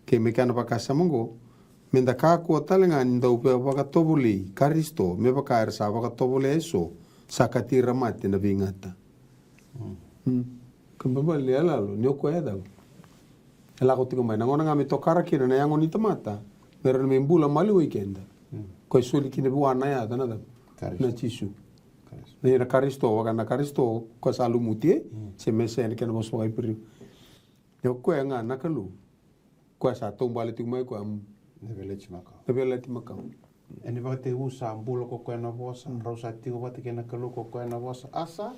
Ke me kena vakasama oqo, meda kakua tale ga ni dau via vakatovolei Karisito, me vaka era sa vakatovolea eso, sa kati ira mate na veigata. Mm. Ka babali ni yalalo, ni o koya e cava? E lako tiko mai, na gauna ga me tokara kina na yago ni tamata, me ra na me bula maliwai keda. Mm. Koya e soli kina vua na yaca na cava? Karisito. Na Jisu. Karisito. Na ira Karisito, vaka na Karisito, koya sa lumuti, e? Mm. Se Mesaia ena kena vosa vakaIperiu. Ia o koya ga na Kalou. Koya sa taubale tiko mai koya, mm, na veiyalayalati makawa. Na veiyalayalati makawa. Ena ivakatekivu sa bula ko koya na Vosa, mm, rau sa tiko vata kei na Kalou ko koya na Vosa, a sa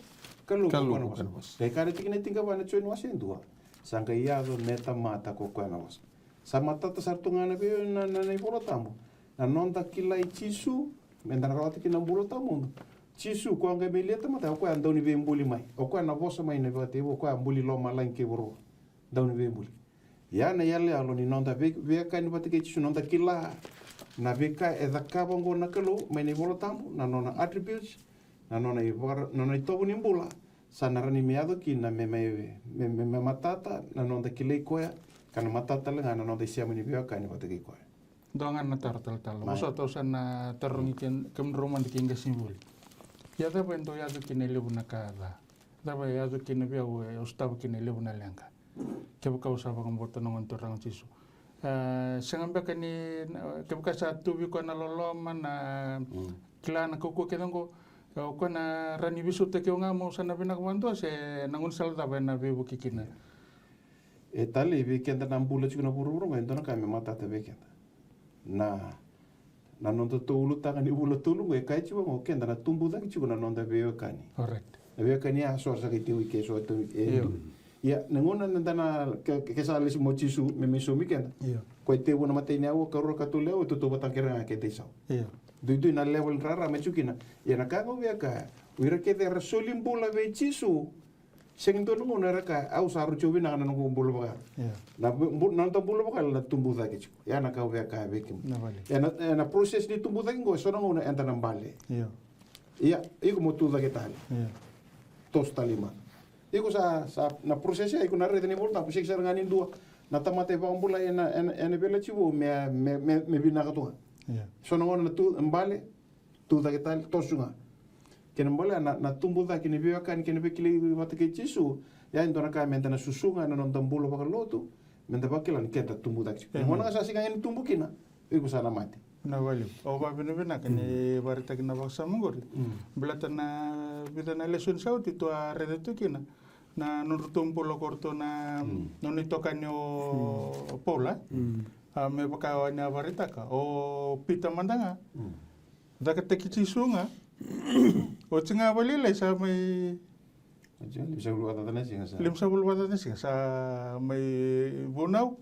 Kalou ko koya na Vosa. Qai kaya na tikina e tinikava na Joni wase e dua, sa qai yaco me tamata ko koya na Vosa. Sa matata sara tu ga na vei, na, na, na iVola Tabu. Na noda kilai Jisu, meda na rawata kina na bula tawamudu. Jisu, koya qai mai lia tamata, o koya a dauniveibuli mai. O koya na Vosa mai na ivakatekivu, o koya a buli lomalagi kei vuravura. Dauniveibuli. Ia na iyaloyalo ni noda vei, veiwekani vata kei Jisu, noda kila na veika e cakava oqo na Kalou mai na iVola Tabu, na nona attributes, na nona ivakara, na nona itovo ni bula, sa na rawa ni me yaco kina me, me, me, me, me matata na noda kilai koya, ka na matata tale ga na noda isema ni veiwekani vata kei koya. Dua ga na taro talatala. Mai. Vosota, au sa na tarogi ke, kemudrau mada kei qasenivuli. Ia cava e dau yaco kina e levu na ka ca? Cava e yaco kina vei au, e, au sotava kina e levu na leqa? Kevaka au sa vakabauta na Gone Turaga o Jisu. A, sega beka ni, na, kevaka sa tu vei koya na loloma, na, mm, kila, na kaukauwa kece oqo, e, o koya na rawa ni veisautaki au ga meu sa na vinaka vakadua, se na gaunisala cava ena veivuke kina? E talei vei keda na bula tiko na vuravura oqo, e dua na ka me matata vei keda. Na Na noda tou ulutaga ni vula tolu oqo e kaya tiko oqo, keda na tubu cake tiko na noda veiwekani. Correct. Na veiwekani ya so sa kai tiko i ke, so tiko i ke. Io. Ia, na gauna na da na ke, ke sa lesi mai o Jisu me mai saumi keda. Io. Koya e tevu na matai ni aua, karua, katolu ni aua, e tautauvata kece ga keda isau. Io. Duidui na level ni rarama e tiko kina. Ia na ka ga au via kaya, o ira kece era soli bula vei Jisu, sega ni dua na gauna era kaya, au sa roti au vinaka na noqu bula vakayalo. Io. Na bu-, bu-, na noda bula vakayalo na tubu cake tiko. Ia na ka au via kaya vei kemuni. Na vale. Ena, ena process ni tubu cake qo, e so na gauna eda na bale. Io. Ia, iko mo tu cake tale. Io. Toso tale i mata. Iko sa, sa, na process ya, iko na raica ni Vola Tabu, sega sara ga ni dua na tamata e vakabulai ena, ena, ena veiyalayalati vou me, me, me, me vinaka tu ga. Io. So na gauna na tu, bale, tu cake tale, toso ga. Kena ibalebale na, na tubu cake ni veiwekani kei na veikilai vata kei Jisu, ya e dua na ka meda na susuga ena noda bula vakalotu, meda vakila ni keda tubu cake tiko. Amen. Na gauna ga sa sega ni tubu kina, iko sa na mate. Na vale. Au vakavinavinaka ni vakaraitaka na vakasama oqori. Mm. Baleta na vica na lesoni sa oti tou a raica tu kina na nodratou bula ko ratou na, mm, nona itokani o, mm, Paula. Mm. A, me vaka o ni a vakaraitaka, o Pita mada ga. Mm. Cakataki Jisu ga. Oti ga vakalailai sa mai limasagavulu vakacaca na siga sa, limasagavulu vakacaca na siga sa mai vunau.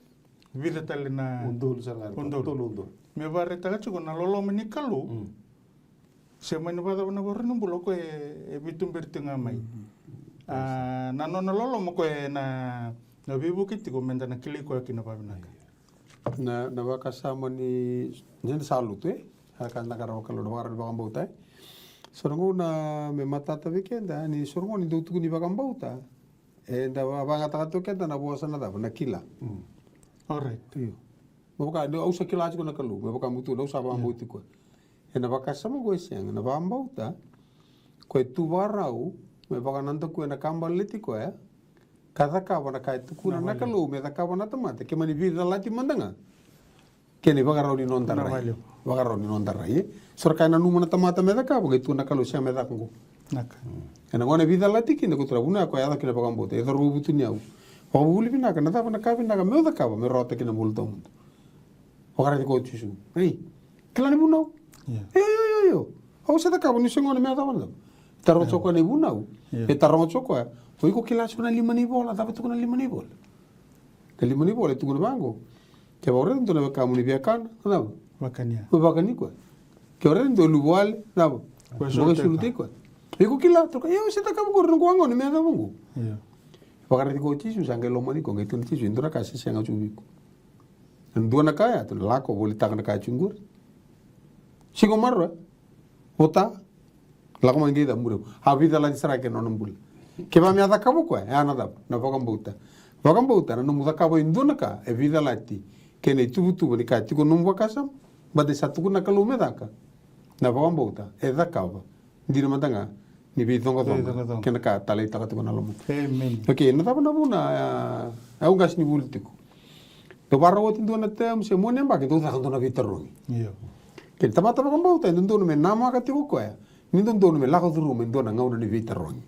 Vica tale na, udolu sara ga, udolu. Tolu udolu. Me vakaraitaka tiko na loloma ni Kalou. Mm. Se mani vakacava na ivakarau ni bula, o koya e, e veituberi tiko ga mai. Mm. A, na nona loloma o koya na, na veivuke tiko meda na kilai koya kina vakavinaka. Na, na vakasama ni, ni da sa lutu, e? A ka da qarava Kalou, na vakarau ni vakabauta, e? So na gauna me matata vei keda, ni so na gauna ni dau tukuni vakabauta, eda va-, vakayagataka tu o keda na vosa na cava, na kila. Mm. Alright. Io. Me vaka, ni au sa kila tiko na Kalou, me vaka mutu, au sa vakabauti koya. Ena vakasama oqo e sega, na vakabauta, koya e tu vakarau, me vakanadakuya na ka baleti koya, ka cakava na ka e tukuna na Kalou me cakava na tamata, ke mani veicalati mada ga. Kena ivakarau ni noda rai. Vakarau ni noda rai, e? So ra ka e nanuma na tamata me cakava, qai tukuna na Kalou sega me caka oqo. Ena gauna e veicalati kina ko tura vuna ko e yaco kina vakabauta, e cauravou vutuniyau. Vakavuvuli vinaka, na cava na ka vinaka meu cakava meu rawata kina bula tawamudu? Vakaraici koya o Jisu. Ei, kila na ivunau? Io, io, io, io. Au se cakava niu se gone me yacova na cava? Taroga tiko koya na ivunau. E taroga tiko koya, o iko kila tiko na lima ni vola? Cava tukuna na lima ni vola? Na lima ni vola e tukuna vaqo. Kevaka o raica dua na wekamu ni via kana, na cava? Vakani koya. Kevaka o raica dua e luvawale, na cava? Vakaisulu tiko koya. Iko kila, toka, ia au se cakava qori, noqu a gone me yacova qo. Vakaraici koya o Jisu, sa qai lomani koya, qai tukuna o Jisu, e dua na ka se sega tiko vei iko. E dua na ka ya, tu lako volitaka na ka ya tu qori. Siga maroroi, vota, lako mai qai ca muria. A veicalati sara kei na nona bula. Kevaka me a cakava o koya, e a na cava? Na vakabauta. Vakabauta na nomu cakava e dua na ka e veicalati kei na ituvatuva ni ka tiko nomu vakasama. Baleta sa tukuna na Kalou me caka. Na vakabauta e cakava. Dina mada ga ni veicoqacoqa kei na ka taleitaka tiko na lomana. Okei, na cava na vuna? Au qasenivuli tiko. Dau vakarau oti dua na tamu se mua na yabaki dau caka dua na veitarogi. Kei na tamata vakabauta e dodonu me namaka tiko o koya ni dodonu me lako curuma e dua na gauna ni veitarogi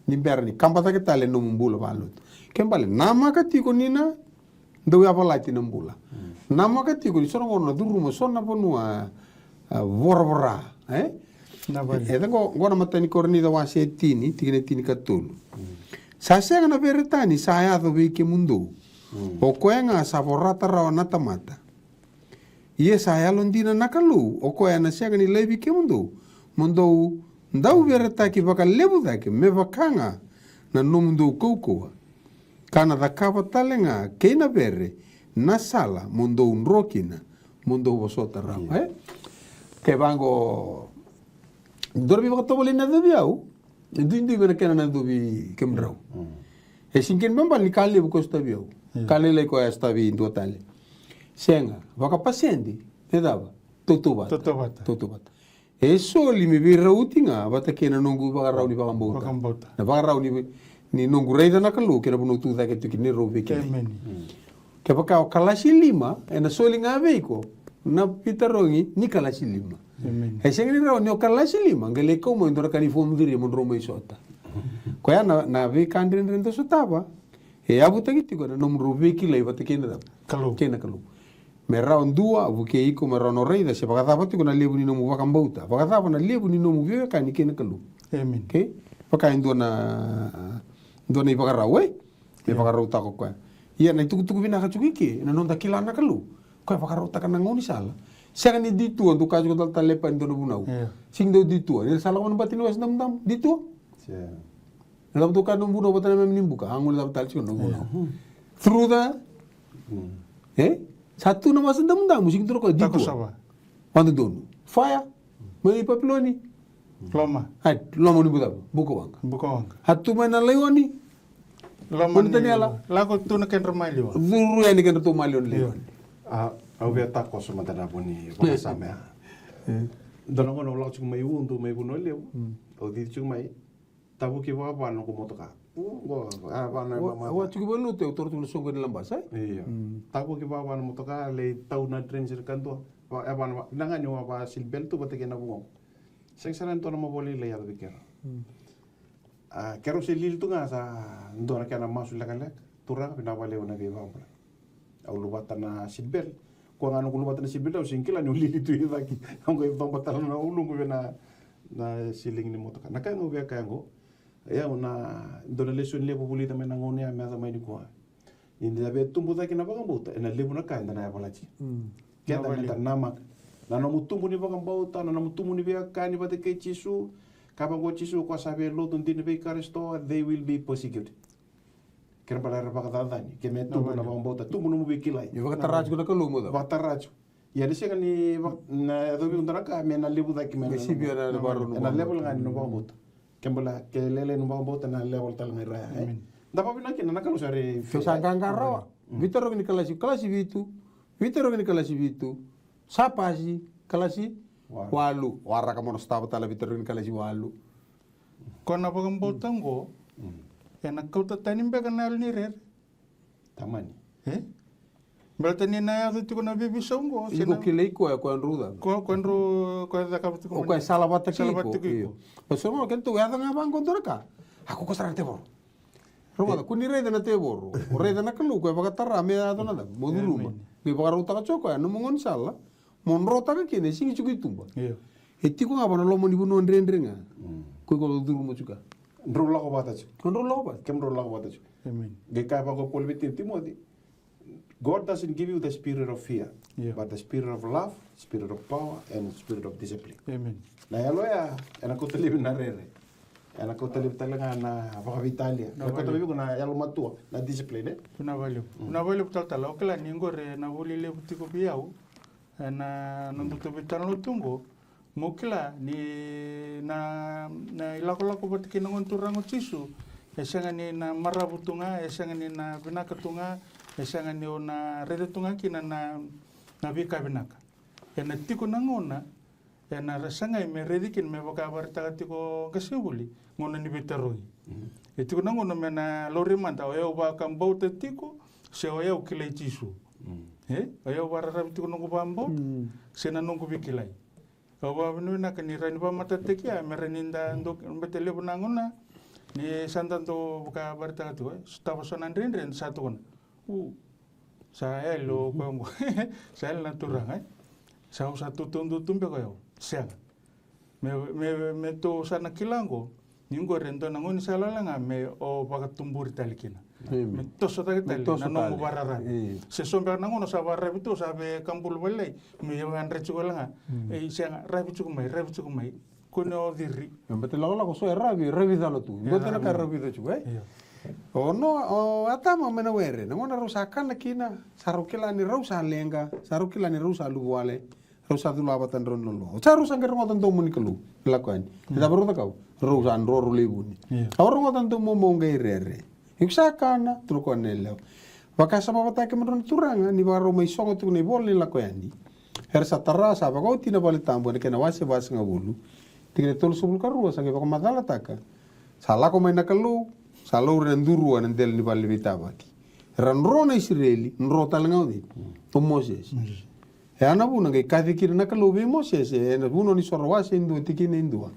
ni bera ni kaba cake tale na nomu bula vakalotu. Ke bale namaka tiko ni na dau yavalati na bula. Namaka tiko ni so na gauna na curuma so na vanua, a, voravora, e? E ca qo, qo na imatai ni Korinica wase e tini, tikina e tinikatolu. Sa sega na vere tani sa yaco vei kemudou, o koya ga sa vorata rawa na tamata. Ia sa yalodina na Kalou, o koya ena sega ni laivi kemudou mo dou dauveretaki vakalevu cake me vaka ga na nomudou kaukauwa, ka na cakava tale ga kei na vere na sala mo dou dro kina, mo dou vosota rawa. E? Kevaqo, dou veivakatovolei na yacovi au, e duidui vei na kena na yacovi kemudrau. E sega ni kena ibalebale ni ka levu ko sotavi au, ka lailai ko a sotavi dua tale. Sega, vakapasede me cava? Tautauvata. Tautauvata. E soli me veirauti ga vata kei na noqu vakarau ni vakabauta. Na vakarau ni, ni noqu raica na Kalou kei na vanua tu cake tu kina, ni rau vei kina. Kevaka o kalasi lima, ena soli ga vei iko na veitarogi ni kalasi lima. E sega ni rawa ni o kalasi lima qai lai kau mai dua na ka ni form three mo drau mai sota. Koya na, na veika dredre dau sotava. E yavutaki tiko ena nomudrau veikilai vata kei na cava? Kalou. Kei na Kalou. Me rawa dua vukei iko, me rawa na raica se vakacava tiko na levu ni nomu vakabauta, vakacava na levu ni nomu veiwekani kei na Kalou. Okei? Vaka e dua na, dua na ivakarau, e? Me vakarautaka o koya. Ia na itukutuku vinaka tiko i ke, na noda kila na Kalou. Koya vakarautaka na gaunisala. Sega ni detour, dou kaya tiko talatala Lepa ni dua na vunau. Sega ni dau detour, ni ra sa lako mai na bati ni Wasa Damudamu, detour. Na cava dou kaya na nomu vunau vata na mami ni buka, a gole cava tale tiko na nomu vunau. Through the, e? Sa tu na Wasa Damudamu, sega ni tu na koya, detour. Vakadodonu. Fire. Mai Papiloni. Loma. Ai, loma ni buka, buka waqa. Buka waqa. A tu mai na laioni. Loma ni Taniela. Lako tu na kedra maliwa. Curu yani kedratou maliwa ni laioni. A, au via takoso mada na vo ni vakasama ya. Dua na gauna au lako tiko mai Udu, mai Vanua Levu. Au cici tiko mai. Tavuki vava na noqu motoka. Qo, a, va na mama. Au a tiko i Vailotu, au toro tiko na soqo ni Labasa, e? Io. Tavuki vava na motoka, lai tau na drain sara ka dua. Va, e va na, na gani au a va seat belt tu vata kei na vugoqu. Sega sara ni dua na mavoa lailai yaco vei keirau. A, keirau se lili tu ga sa dua na kena masu lekaleka. Turaga, vinaka vakalevu na veivakabulai. Au luvata na seat belt. Kua ga noqu luvata na seat belt, au sega ni kila niu lili tu i cake. Au qai coba tale na uluqu vei na, na ceiling ni motoka. Na ka ga au via kaya qo, e au na dua na lesoni levu vulica mai na gauna ya me yaco mai nikua. Ni da via tubu cake na vakabauta, ena levu na ka eda na yavalati. Keda meda namaka. Na nomu tubu ni vakabauta, na nomu tubu ni veiwekani vata kei Jisu. Ka vaqo Jisu, ko sa via lotu dina vei Karisito, they will be persecuted. Kena bala era vakacacani, ke me tubu na vakabauta, tubu nomu veikilai. Ni vakatara tiko na Kalou mo cava? Vakatara tiko. Ia ni sega ni vaka, na yacovi uda na ka me na levu cake me na, me sivia na, na, na, na, na level ga ni nomu vakabauta. Ke bala, ke lailai nomu vakabauta na level tale ga i ra ya, e? Da vavinaka kina na Kalou sa rei. Ke sa qaqa rawa. Veitarogi ni kalasi, kalasi vitu. Veitarogi ni kalasi vitu. Sa pasi, kalasi walu. Waraka mo na sotava tale veitarogi ni kalasi walu. Ko na vakabauta oqo, Ena kauta tani beka na yalo ni rere. Tamani. E? Baleta ni na yaco tiko na veiveisau qo. Iko kilai koya, koya drau cava? Koya, koya drau, koya cakava tiko mai. O koya salavata tiko. Salavata tiko iko. Io. O sa gona kena tou yaco ga vaqo dua na ka. A ko ko sara na tevoro. Rogoca, ko ni raica na tevoro. O raica na Kalou, koya vakatara me yaco na cava? Mo curuma. Qai vakarautaka tiko koya, nomu gaunisala. Mo drotaka kina, e sigi tiko i tuba. Io. E tiko ga vua na loma ni vanua dredre ga. Ko iko curuma tiko. Drau lako vata tiko. Ko drau lako vata. Kemudrau lako vata tiko. Amen. Qai kaya vaqo o Paul vei Timoci. God doesn't give you the spirit of fear, but the spirit of love, spirit of power, and spirit of discipline. Amen. Na yalo ya, ena kauta laivi na rere. Ena kauta laivi tale ga na vakaveitalia. Ena kauta laivi iko na yalomatua, na discipline, e? Vinaka vakalevu. Vinaka vakalevu talatala. O kila ni qori na vuli levu tiko vei au. Ena nodatou veitalanoa tu qo. Mo kila ni na, na ilakolako vata kei na Gone Turaga o Jisu, e sega ni na maravu tu ga, e sega ni na vinaka tu ga, e sega ni o na raica tu ga kina na, na veika vinaka. Ena tiko na gauna, ena ra sagai me raici kina me vakavaraitaka tiko qasenivuli, gauna ni veitarogi. E tiko na gauna me na laurai mada, o yau vakabauta tiko, se o yau kilai Jisu. E, o yau vakararavi tiko noqu vakabauta, se na noqu veikilai. Au vakavinavinaka ni rawa ni vakamatatataki ya, me rawa ni da dau, bete levu na gauna ni sa da dau vakavaraitaka tiko, e, sotava so na dredre, sa tukuna. U, sa yali o koya qo. Sa yali na turaga, e. Sa au sa tautaudua tu beka o yau. Sega. Me, me, me tou sa na kila qo. Ni qori e dua na gaunisala wale ga me o vakatuburi tale kina. Me toso cake tale na nomu vakararavi. Se so beka na gauna sa vakararavi tu, sa veikabula vakalailai, me yadra tiko wale ga. Ei, sega, ravi tiko mai, ravi tiko mai. Kua ni o ciri. Me bete lakolako so e ravi, ravi cala tu. Bete na ka ravi tiko, e? Ono, o Atama mai na were, na gauna rau sa kana kina, sa rau kila ni rau sa leqa, sa rau kila ni rau sa luvawale. Rau sa cula vata drau ni loloa. Sa rau sa qai rogoca domo ni Kalou. Lako yani. Ni cava rau cakava? Rau sa dro, rau lai vuni. Au rogoca domo mo qai rere. Iko sa kana, tukuna o koya na yalewa. Vakasama vata kei kemudrau na turaga, ni vakarau mai sogo tiko na ivola ni Lako Yani. Era sa tara, sa vakaoti na vale tabu, ena kena wase vasagavulu. Tikina e tolusagavulu ka rua, sa qai vakamacalataka. Sa lako mai na Kalou, sa laurai na durua ena dela ni vale ni veitavaki. Era dro na Isireli, dro tale ga o cei? O Mosese. E a na vuna qai kaci kina na Kalou vei Mosese, ena Vunau ni Soro wase e dua tikina e dua.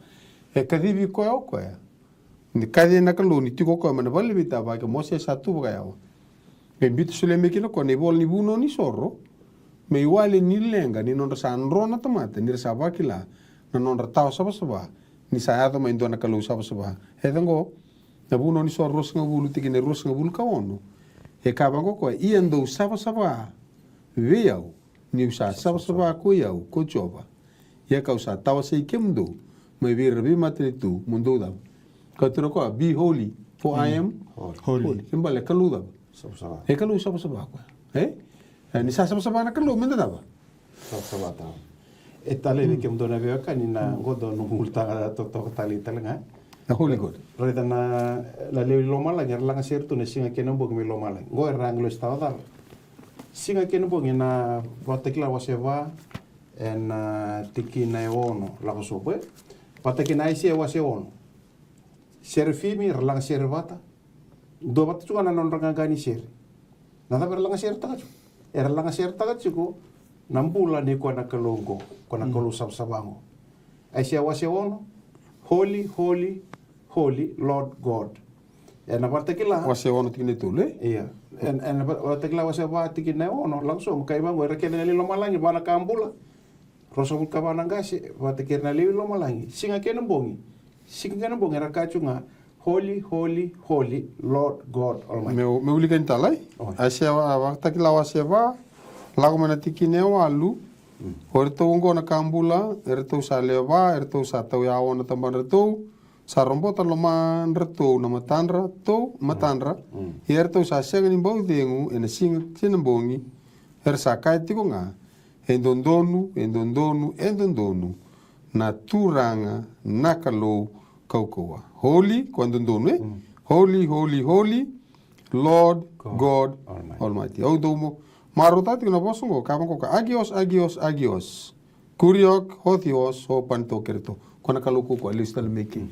E kacivi koya o koya. Ni kaci na Kalou ni tiko o koya mai na vale ni veitavaki, o Mosese sa tu vakayawa. Qai biuta solia mai kina o koya na ivola ni Vunau ni Soro, me iwali ni leqa ni nodra sa dro na tamata, ni ra sa vakila na nodra tawa savasava, ni sa yaco mai dua na Kalou savasava. E caqo, na Vunau ni Soro ruasagavulu tikina e ruasagavulu ka ono. E kaya vaqo o koya, ia dou savasava vei au, niu sa savasava ko i au ko Jiova. Ia kau sa tawasei kemudou mai vei ira na veimatanitu mo dou cava? Kaya tu na koya, be holy, for I am holy. Kena ibalebale e Kalou cava? Savasava. E Kalou savasava o koya. E? E, ni sa savasava na Kalou, meda cava? Savasava tale. E talei vei kemudou na veiwekani na qo dua noqu ulutaga totoka tale tale ga. Na holy God. Raica na, na lewe i lomalagi era lagasere tu na siga kei na bogi mai lomalagi. Qo era agilosi tawa cala. Siga kei na bogi na Vakatakila wase va, ena tikina e ono, lako sobu, e? Vata kei na Aisea wase ono. Serafimi era lagasere vata. Dua vata tiko ga na nodra qaqa ni sere. Na cava era lagaseretaka tiko? Era lagaseretaka tiko na bula nei koya na Kalou qo, koya na Kalou savasava qo. Aisea wase ono, holy, holy, holy, Lord God. Ena Vakatakila. Wase ono tikina e tolu, e? Ia. Ena, ena Va-, Vakatakila wase va tikina e ono, lako sobu, kaya vaqo, era kece na lewe i lomalagi, va na ka bula. Ruasagavulu ka va na qase, vata kei ira na lewe i lomalagi. Siga kei na bogi. Siga kei na bogi era kaya tu ga, holy, holy, holy, Lord God Almighty. Meu, meu wilika ni talai. Oi. Aisea, a, Vakatakila wase va, lako mai na tikina e walu. Mm. O iratou oqo na ka bula, eratou sa lewe va, eratou sa tauyawa na tabadratou, sa robota na lomadratou na matadratou, matadra. Mm. Ia eratou sa sega ni bau cegu ena siga se na bogi. Era sa kaya tiko ga, e dodonu, e dodonu, e dodonu na Turaga na Kalou kaukauwa. Holy, ko dodonu, e? Mm. Holy, holy, holy, Lord God Almighty. Au dau mo, marautaka tiko na vosa oqo, ka vaqo ka, agios, agios, agios. Kuriok, ho Theos, ho pantokereto. Ko na Kalou kaukauwa, lesu tale mai ke.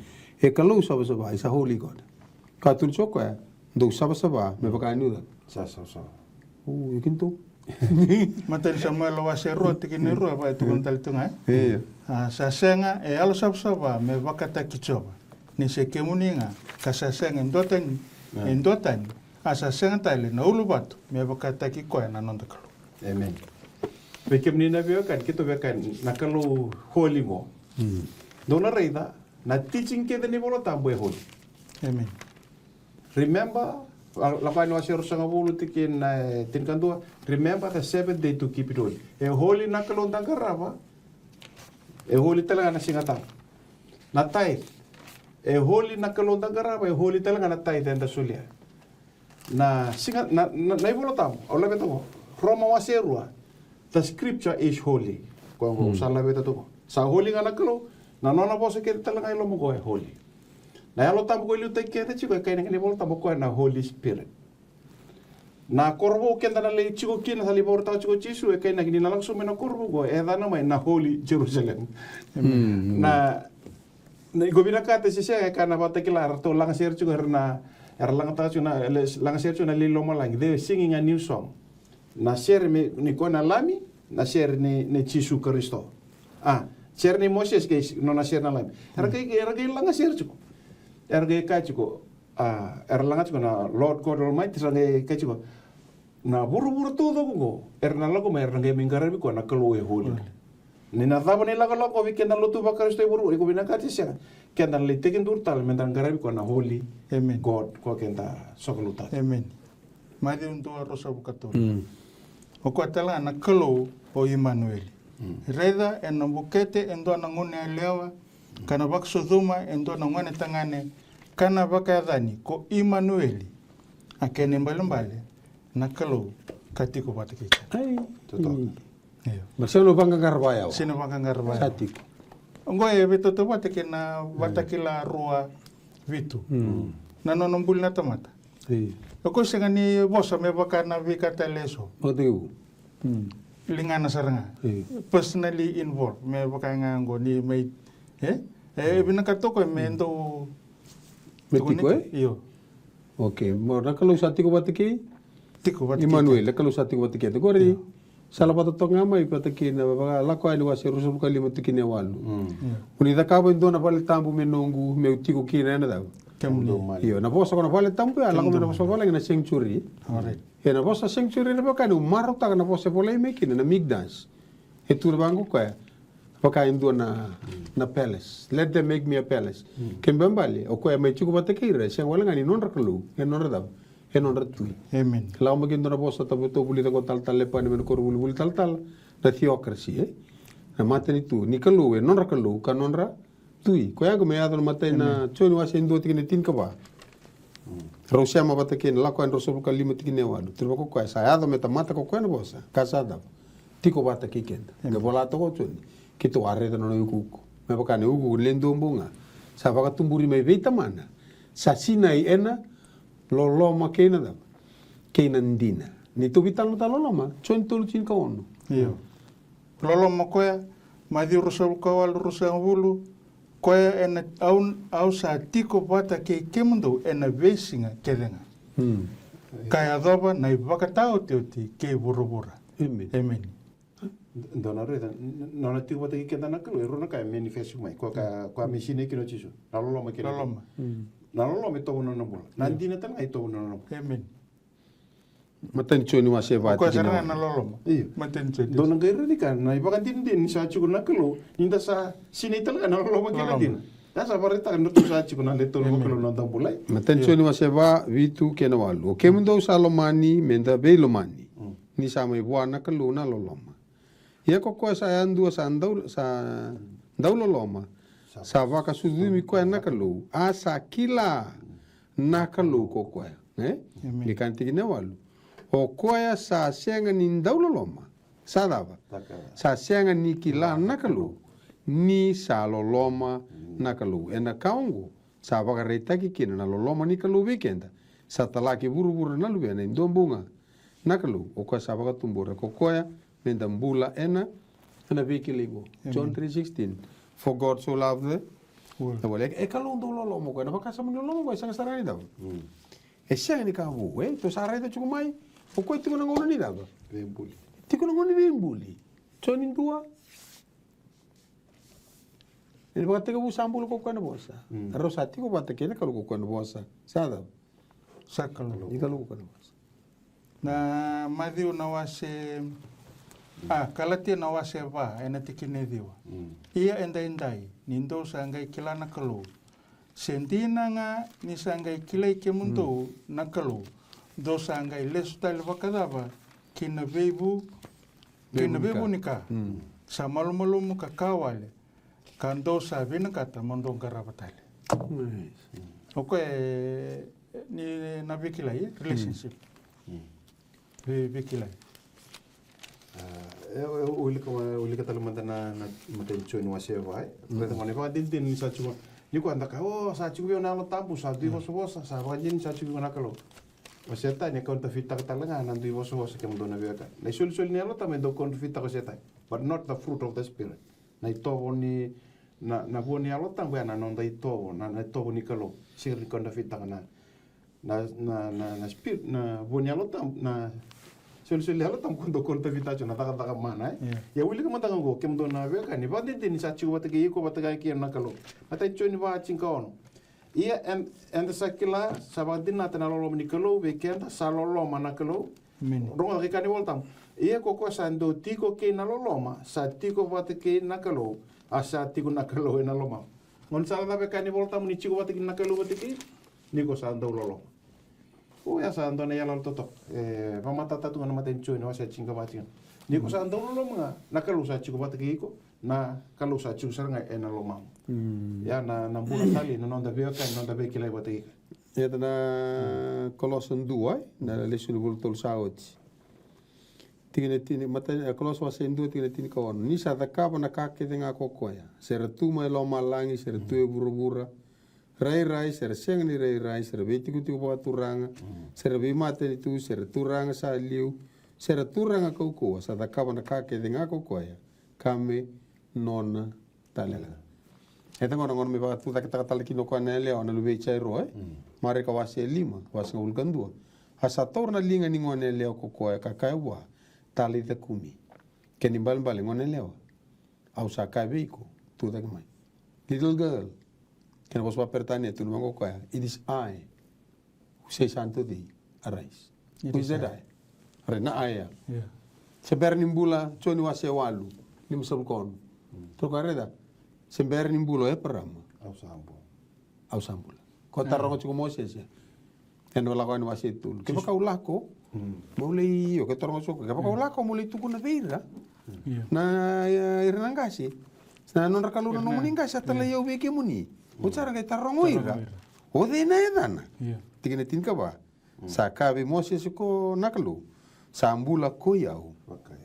E Kalou savasava, is a holy God. Ka tukuna tiko o koya, dou savasava me vaka niu cava? Sa savasava. O, io kina tou. Matai ni Samuela wase rua tikina e rua, vaka e tukuna tale tu ga, e? Io. A sa sega e yalo savasava me vakataki Jiova, ni se kemuni ga, ka sa sega e dua tani, e dua tani, a sa sega tale na uluvatu me vakataki koya na noda Kalou. Emeni. Vei kemuni na veiwekani, keitou veiwekani, na Kalou holy qo. Dou na raica na teaching kece ni Vola Tabu e holy. Emeni. Remember, a, Lako Yani wase ruasagavulu tikina e tinikadua. Remember the seventh day to keep it holy. E holy na Kalou da qarava. E holy tale ga na Siga Tabu. Na tithe. E holy na Kalou da qarava, e holy tale ga na tithe eda solia. Na siga, na, na, na iVola Tabu, au laveta qo. Roma wase rua. The scripture is holy. Koya qo, sa laveta tu qo. Sa holy ga na Kalou, na nona vosa kece tale ga e loma qo e holy. Na Yalo Tabu qo e liutaki keda tiko, e kainaki ni Vola Tabu, koya na Holy Spirit. Na koro vou keda na lai tiko kina, sa lai vakarautaka tiko o Jisu, e kainaki ni na lako sobu mai na koro vou qo, e yacana mai na Holy Jerusalem. Na, na, iko vinakata se sega, e ka na Vakatakila, eratou lagasere tiko, era na, era lagataka tiko na, le, lagasere tiko na lai lomalagi. They were singing a new song. Na sere me, ni koya na Lami, na sere ni, ni Jisu Karisito. A, sere ni Moses kei nona sere na Lami. Era qai, era qai lagasere tiko. Era qai kaya tiko, a, era laga tiko na Lord God Almighty, era qai kaya tiko, na vuravura taucoko qo, era na lako mai, era na qai mai qaravi koya na Kalou e holy. Ni na cava na ilakolako vei keda na lotu vaKarisito e vuravura, iko vinakata se sega, keda na lai tekiduru tale meda qaravi koya na holy God, koya keda sokalou tale. Emeni. Maciu dua, ruasagavulu ka tolu. O koya tale ga na Kalou o Imanueli. Raica, ena bukete e dua na goneyalewa, ka na vakasucuma e dua na gonetagane, ka na vakayacani ko Imanueli. A kena ibalebale, na Kalou ka tiko vata kei keda. Ai. Totoka. Io. Ma sega ni vaqaqara vakayawa. Sega ni vaqaqara vakayawa. Sa tiko. Oqo e veitautauvata kei na Vakatakila rua vitu. Na nona buli na tamata. Io. O koya sega ni vosa me vaka na veika tale eso. Vakatekivu. Ligana sara ga. Io. Personally involved. Me vaka ga oqo ni mai, e? E vinakata o koya me dau me tiko, e? Io. Okay, mo na Kalou sa tiko vata kei? Tiko vata kei Imanueli, na Kalou sa tiko vata kei. Qori, sa lavata toka ga mai vata kei na Lako Yani wase ruasagavulu ka lima tikina e walu. Mo ni cakava e dua na vale tabu me noqu, meu tiko kina ena cava? Kemuni. Io, na vosa ko na vale tabu, a lako mai na vosa vale ga na sanctuary. Ia na vosa sanctuary na vaka niu marautaka na vosa e volai mai kina na Mikdash. E tu na vaqo koya. Vaka e dua na, na palace. Let them make me a palace. Kena ibalebale, o koya mai tiko vata kei ira, e sega wale ga ni nodra Kalou, e nodra cava? E nodra tui. Emeni. Lako mai kina dua na vosa tabu, tou vulica qo talatala Lepani mai na koronivuli talatala, na theocracy, e? Na matanitu ni Kalou, e nodra Kalou, ka nodra tui. Koya qo me yaco na matai na Joni wase dua tikina tinikava. Rau sema vata kei na Lako Yani ruasagavulu ka lima tikina e walu. Tukuna vaka o koya, sa yaco me tamata ko koya na vosa, ka sa cava? Tiko vata kei keda. Qai vola toka o Joni, keitou a raica na nona iukuuku. Me vaka na iukuuku ni le duabau ga. Sa vakatuburi mai vei Tamana. Sa sinai ena loloma kei na cava? Kei na dina. Ni tou veitalanoataka na loloma, Joni tolu tinikaono. Io. Loloma koya, Maciu ruasagavulu ka walu, ruasagavulu, koya ena, au, au sa tiko vata kei kemudou ena veisiga kece ga. Ka yacova na ivakataotioti kei vuravura. Emeni. Emeni. Dou na raica, n-, n-, nona tiko vata kei keda na Kalou, e rua na ka e manifest mai. Koya ka, koya me sinai kina o Jisu. Na loloma kei na loloma. Na loloma e tovo na nona bula. Na dina tale ga e tovo na nona bula. Emeni. Matai ni Joni wase va tikina e walu. Io. Matai ni Joni. Dou na qai raica ni ka, na ivakadinadina ni sa tiko na Kalou, ni da sa sinai tale ga na loloma kei na dina. Da sa vakaraitaka ni ratou sa tiko na le tolu vakalou na noda bula. Matai ni Joni wase va, vitu kei na walu. O kemudou sa lomani, me da veilomani. Ni sa mai vua na Kalou na loloma. Ia ko koya sa yadua sa dau, sa dau loloma, sa vakasucumi koya na Kalou, a sa kila na Kalou ko koya. E? Emeni. Ni ka na tikina e walu. O koya sa sega ni dau loloma, sa cava? Sa sega ni kila na Kalou, ni sa loloma na Kalou. Ena ka oqo, sa vakaraitaki kina na loloma ni Kalou vei keda. Sa tala ki vuravura na Luvena e dua bau ga na Kalou, o koya sa vakatubura ko koya me da bula ena, ena veikilai qo. Emeni. John three sixteen. For God so loved the Na vale, e, e Kalou dau loloma o koya. Na vakasama ni loloma o koya e sega sara ni cava. E sega ni ka vou, e? Tou sa raica tiko mai. O koya tiko na gauna ni cava? Veibuli. Tiko na gauna ni veibuli. Joni dua. Ni vakatekivu sa bula ko koya na vosa. Rau sa tiko vata kei na Kalou ko koya na vosa. Sa cava? Sa Kalou. Ni Kalou ko koya na vosa. Na Maciu na wase, a, Kalatia na wase va, ena tikina e ciwa. Ia edaidai, ni dou sa qai kila na Kalou. Se dina ga ni sa qai kilai kemudou na Kalou, dou sa qai lesu tale vakacava ki na veivu, ki na veivu ni ka. Sa malumalumu ka ka wale, ka dou sa vinakata mo dou qarava tale. O koya e, ni na veikilai, e? Relationship. Vei, veikilai. A, e, e, wilika, wilika tale mada na, na matai ni Joni wase va, e? Raica gona, e vakadinadina ni sa tiko, ni koya da kaya, o, sa tiko vei au na Yalo Tabu, sa dui vosavosa, sa vakadinadina ni sa tiko vei au na Kalou. O Setani e kaunitafitaka tale ga na dui vosavosa kemudou na veiwekani. Na isolisoli ni Yalo Tabu e dau kaunitafitaka o Setani, but not the fruit of the Spirit. Na itovo ni, na, na vua ni Yalo Tabu ya na noda itovo, na, na itovo ni Kalou. Sega ni kaunitafitaka na, na, na, na, na spirit, na vua ni Yalo Tabu, na solisoli ni Yalo Tabu ko dau kaunitafitaka tiko na cakacaka mana, e? Ia wilika mada ga qo, kemudou na veiwekani, vakadinadina ni sa tiko vata kei iko, vata kei kemudou na Kalou. Matai Joni va, tinikaono. Ia ed-, eda sa kila, sa vakadinata na loloma ni Kalou vei keda, sa loloma na Kalou. Rogoca na ka ni Vola Tabu. Ia ko koya sa dau tiko kei na loloma, sa tiko vata kei na Kalou, a sa tiko na Kalou ena lomamu. Gaunisala cava e kaya na iVola Tabu ni tiko vata kina na Kalou vata kei iko? Ni ko sa dau loloma. Oya sa dua na iyaloyalo totoka. E, vakamatatataka tu ga na matai ni Joni, wase tinikava tiko. Ni ko sa dau loloma ga, na Kalou sa tiko vata kei iko, na Kalou sa tiko sara ga ena lomamu. Ia na, na bula tale, na noda veiwekani, na noda veikilai vata kei iko. Ia na Kolosa dua, e, na lesoni vula tolu sa oti. Tikina tini, matai, e, Kolosa wase dua, tikina tinikaono. Ni sa cakava na ka kece ga ko koya. Se ra tu mai lomalagi, se ra tu e vuravura. Rairai, se ra sega ni rairai, se ra veitikotiko vakaturaga, se ra veimatanitu, se ra turaga sa liu, se ra turaga kaukauwa, sa cakava na ka kece ga ko koya, ka me nona tale ga. E tiko gona, gona me vakatucaketaka tale kina o koya na yalewa, na luve i Jairo, e? Marika wase lima, wase ga uluka dua. A sa taura na liga ni gone yalewa ko koya, ka kaya vua, Talitha kumi. Kena ibalebale, gone yalewa, au sa kaya vei iko, tucake mai. Little girl. Kena vosa vakaperitania, tukuna vaqo o koya, it is I who says unto thee, arise. Who is that I? Arise, na I ya. Se bera ni bula, Joni wase walu, limasagavulu ka ono. Toka raica. Se bera ni bula o Eparama, au sa bula. Au sa bula. Ko taroga tiko o Mosese. Ena lako yani wase tolu. Kevaka au lako, mo lai, io, ke taroga tiko. Kevaka au lako, mo lai tukuna vei ira. Na, e, ira na qase. Na nodra kalou na nomuni qase, a talai au vei kemuni. Oti sara qai taroga o ira. O cei na yacana? Tikina tinikava. Sa kaya vei Mosese ko na Kalou. Sa bula ko i au.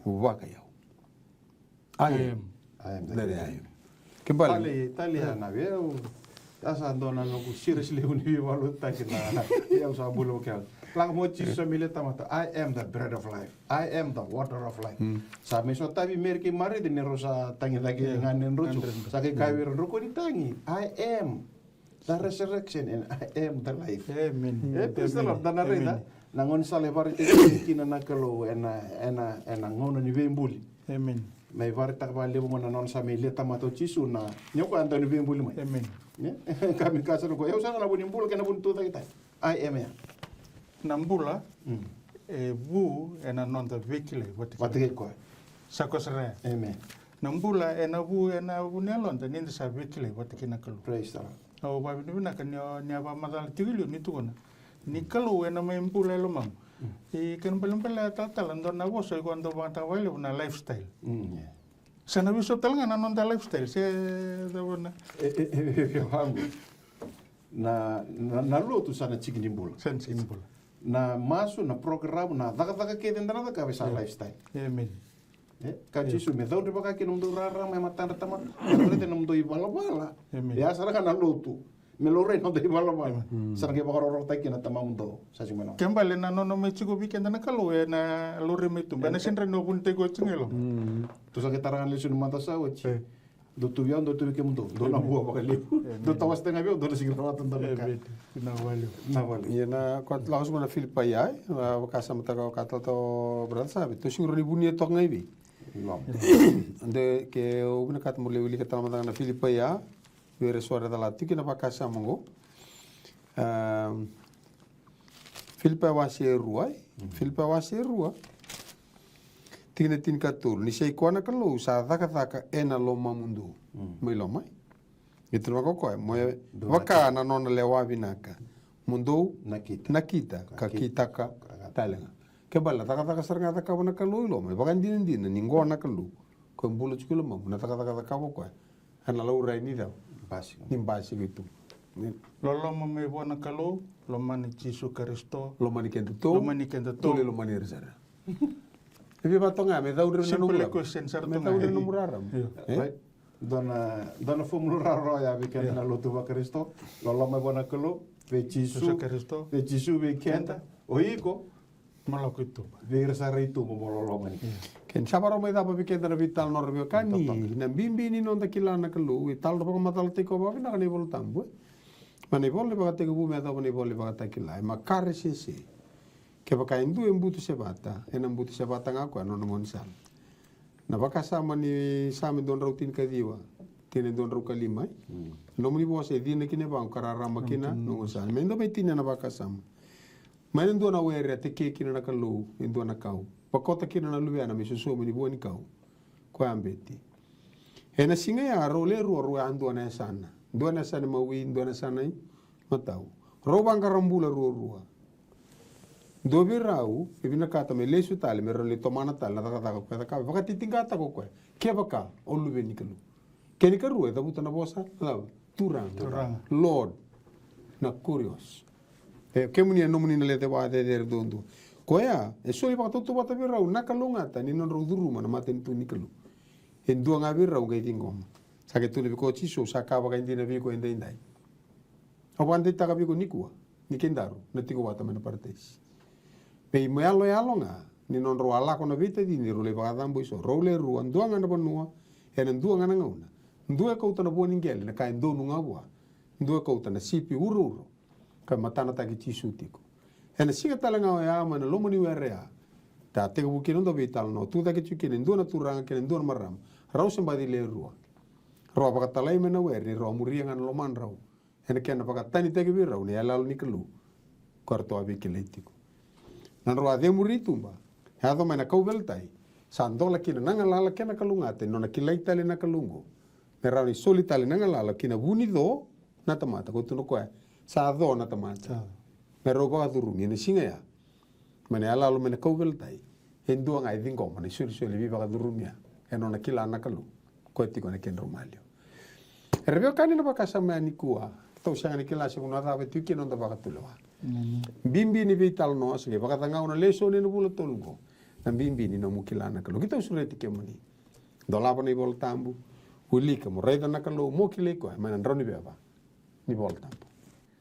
Vaka i au. I am. I am the great I am. Ke bale. Tale, tale ya na vei au. Ya sa dua na noqu serious levu ni veivakalotutaki na, na, vei au sa bula vaka au. Lako mai o Jisu sa mai lia tamata. I am the bread of life. I am the water of life. Sa mai sotavi Meri kei Marica ni rau sa tagi cake ga ni drau. Sa qai kaya vei ira, drau kua ni tagi. I am the resurrection and I am the life. Amen. E, praise the Lord. Da na raica na gaunisala e vakaraitaki kina na Kalou ena, ena, ena gauna ni veibuli. Amen. Me vakaraitaka vakalevu gona na nona sa mai lia tamata o Jisu na, ni o koya a dau ni veibuli mai. Amen. Ka me kaya sara o koya, au sara ga na vu ni bula kei na vu ni tucake tale. I am ya. Na bula e vu ena noda veikilai vata kei koya. Sa koya sara ya. Amen. Na bula ena vu, ena vu ni yaloda ni da sa veikilai vata kei na Kalou. Praise the Lord. Au vakavinavinaka ni, ni a vakamacala tiko i liu ni tukuna ni Kalou ena mai bula e lomamu. E kena ibalebale talatala, dua na vosa iko a dau vakayagataka vakalevu na lifestyle. Sa na veisau tale ga na noda lifestyle, se cava na. E, e, e, e, e, vaqo. Na, na, na lotu sa na tiki ni bula. Sa na tiki ni bula. Na masu, na program, na cakacaka kece eda na cakava sa lifestyle. Amen. E, ka Jisu me caudre vaka kina nomudou rarama e matadra tamata. Me raica nomudou ivalavala. Amen. E a sara ga na lotu. Me laurai noda ivalavala. Sa na qai vakarokorokotaki kina tamamudou. Sa tiko mai na. Ke bale na nona mai tiko vei keda na Kalou, ena laurai mai tuba. Ena sega ni o vunitaki oti ga i loma. Tou sa qai tara ga na lesoni mada sa oti. Dou tu vei au, dou tu vei kemudou. Dou na vua vakalevu. Dou tawase tale ga vei au, dou na sega ni rawata dua na ka. Vinaka vakalevu. Ia na, ko lako sobu na Filipai ya, e, vakasamataka o ka talatala, brother Save, tou sega ni rawa ni vunia toka ga i vei. De ke o vinakata mo lai wilika tale mada ga na Filipai ya, vei ira eso era calata tiko kina na vakasama oqo. Em, Filipai wase e rua, e? Filipai wase e rua. Tikina tinikatolu. Ni sa i koya na Kalou sa cakacaka ena lomamudou. Mai loma, e? E tukuna vaka o koya, mo e vaka na nona lewa vinaka. Mo dou nakita, ka kitaka tale ga. Ke bale na cakacaka sara ga cakava na Kalou i loma, e vakadinadina ni qo na Kalou. Ko e bula tiko i lomamu, na cakacaka cakava o koya. Ena laurai ni cava? Basika. Ni basika i tuba. Loloma mai vua na Kalou, lomani Jisu Karisito. Lomani kedatou. Lomani kedatou. Tou lai lomani ira sara. E via vaka toka ga, me cau ira na nomu rarama. Simple question sara toka ga. Me cau ira na nomu rarama. Io. E? Right. Dua na, dua na fomula rawarawa ya vei keda na lotu vaKarisito. Loloma mai vua na Kalou, vei Jisu. Jisu Karisito. Vei Jisu, vei keda. Keda. O iko. Mo lako i tuba. Vei ira sara i tuba mo loloma ni. Ke ni sa vakarau mai cava vei keda na veitalanoa, ra veiwekani, na bibi ni noda kila na Kalou, e talanoa vakamacalataki koya vakavinaka na iVola Tabu, e? Mai na ivola ni Vakatekivu me yacova na ivola ni Vakatakila, e makare sese. Kevaka e dua e butu sevata, ena butu sevata ga o koya na nona gaunisala. Na vakasama ni Same dua drau tinikaciwa, tikina e dua drau ka lima, e? Nomuni vosa e cina ki na yavaqu ka rarama ki na noqu sala. Me dua mai tini na vakasama. Mai na dua na were a tekea kina na Kalou e dua na kau. Vakota kina na luvena me sosomi ni vua ni kau. Koya a bete. Ena siga ya rau lewe rua rau a dua na yasana. Dua na yasana imawi, dua na yasana imatau. Rau vaqara bula ruarua. Dua vei rau e vinakata me lesu tale me rau lai tomana tale na cakacaka o koya e cakava, vakatitiqataka o koya. Kevaka o luve ni Kalou. Kena ikarua e cavuta na vosa, na cava? Turaga. Turaga. Lord. Na kurios. E kemuni, e nomuni na lewe cecere duadua. Koya e soli vakatautauvata vei rau na kalougata ni nodrau curuma na matanitu ni Kalou. E dua ga vei rau qai ciqoma. Sa qai tukuna vei koya o Jisu, au sa kaya vakaidina vei iko edaidai. Au vakadeitaka vei iko nikua ni kedaru na tiko vata mai na parataisi. Me iyaloyalo ga ni nodrau a lako na veitacini, rau lai vakacaboi so, rau lewe rua, dua ga na vanua, ena dua ga na gauna. Dua e kauta na vua ni qele, na ka e donu ga vua. Dua e kauta na sipi urouro ka matanataki Jisu tiko. Ena siga tale ga oya mai na loma ni were ya, da tekivu kina noda veitalanoa, tucake tiko kina e dua na turaga kei na dua na marama. Rau se baci lewe rua. Rau a vakatalai mai na were ni rau a muria ga na lomadrau. Ena kena vakatanitaki vei rau na iyaloyalo ni Kalou. Ko ratou a veikilai tiko. Na nodrau a cemuri i tuba, yaco mai na kauveilatai, sa dola kina na galala kei na kalougata, ni nona kilai tale na Kalou oqo. Me rawa ni soli tale na galala ki na vu ni co na tamata, ko tukuna o koya, sa co na tamata. Sa. Me rau vakacurumi ena siga ya. Mai na iyaloyalo mai na kauveilatai. E dua ga e ciqoma na isolisoli veivakacurumi ya. E nona kila na Kalou. Koya tiko ena kedrau maliwa. Era veiwekani, na vakasama ya nikua, tou sega ni kila se vanua cava e tiko kina noda vakatulewa. Bibi ni veitalanoa, se qai vakacagau na lesoni ena vula tolu oqo. Na bibi ni nomu kila na Kalou. Keitou sureti kemuni. Dolava na iVola Tabu. Wilika mo raica na Kalou, mo kilai koya mai na Drau ni Veva ni Vola Tabu.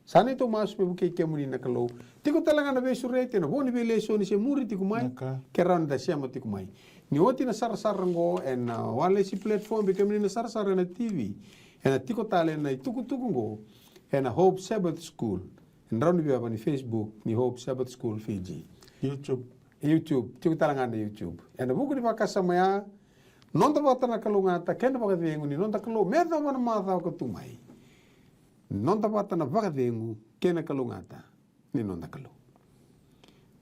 Sa neitou masu me vukei kemuni na Kalou. Tiko tale ga na veisureti ena vo ni veilesoni se muri tiko mai. Ke rawa ni da sema tiko mai. Ni oti na sarasara oqo ena, a, Walesi platform, vei kemuni na sarasara ena T V. Ena tiko tale na itukutuku oqo ena Hope Sabbath School. Ena Drau ni Veva ni Facebook ni Hope Sabbath School Fiji. YouTube. YouTube, tiko tale ga na YouTube. Ena vuku ni vakasama ya, noda vata na kalougata kei na vakacegu ni noda Kalou me yacova na macawa ka tu mai. Noda vata na vakacegu kei na kalougata ni noda Kalou.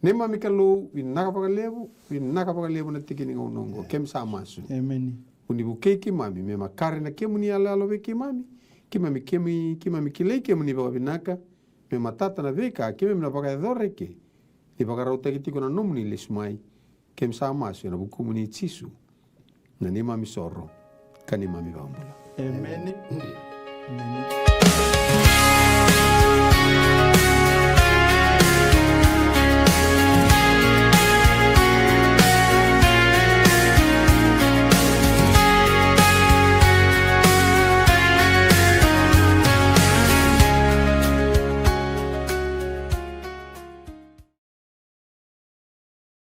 Neimami Kalou, vinaka vakalevu, vinaka vakalevu na tiki ni gauna oqo. Keimami sa masu. Emeni. Mo ni vukei keimami me makare na kemuni iyaloyalo vei keimami. Keimami, keimami, keimami kilai kemuni vakavinaka. Me matata na veika keimami na vakayacora eke. Ni vakarautaki tiko na nomuni lesu mai. Keimami sa masu ena vukumuni Jisu, na neimami isoro ka neimami iVakabula. Emeni. Emeni.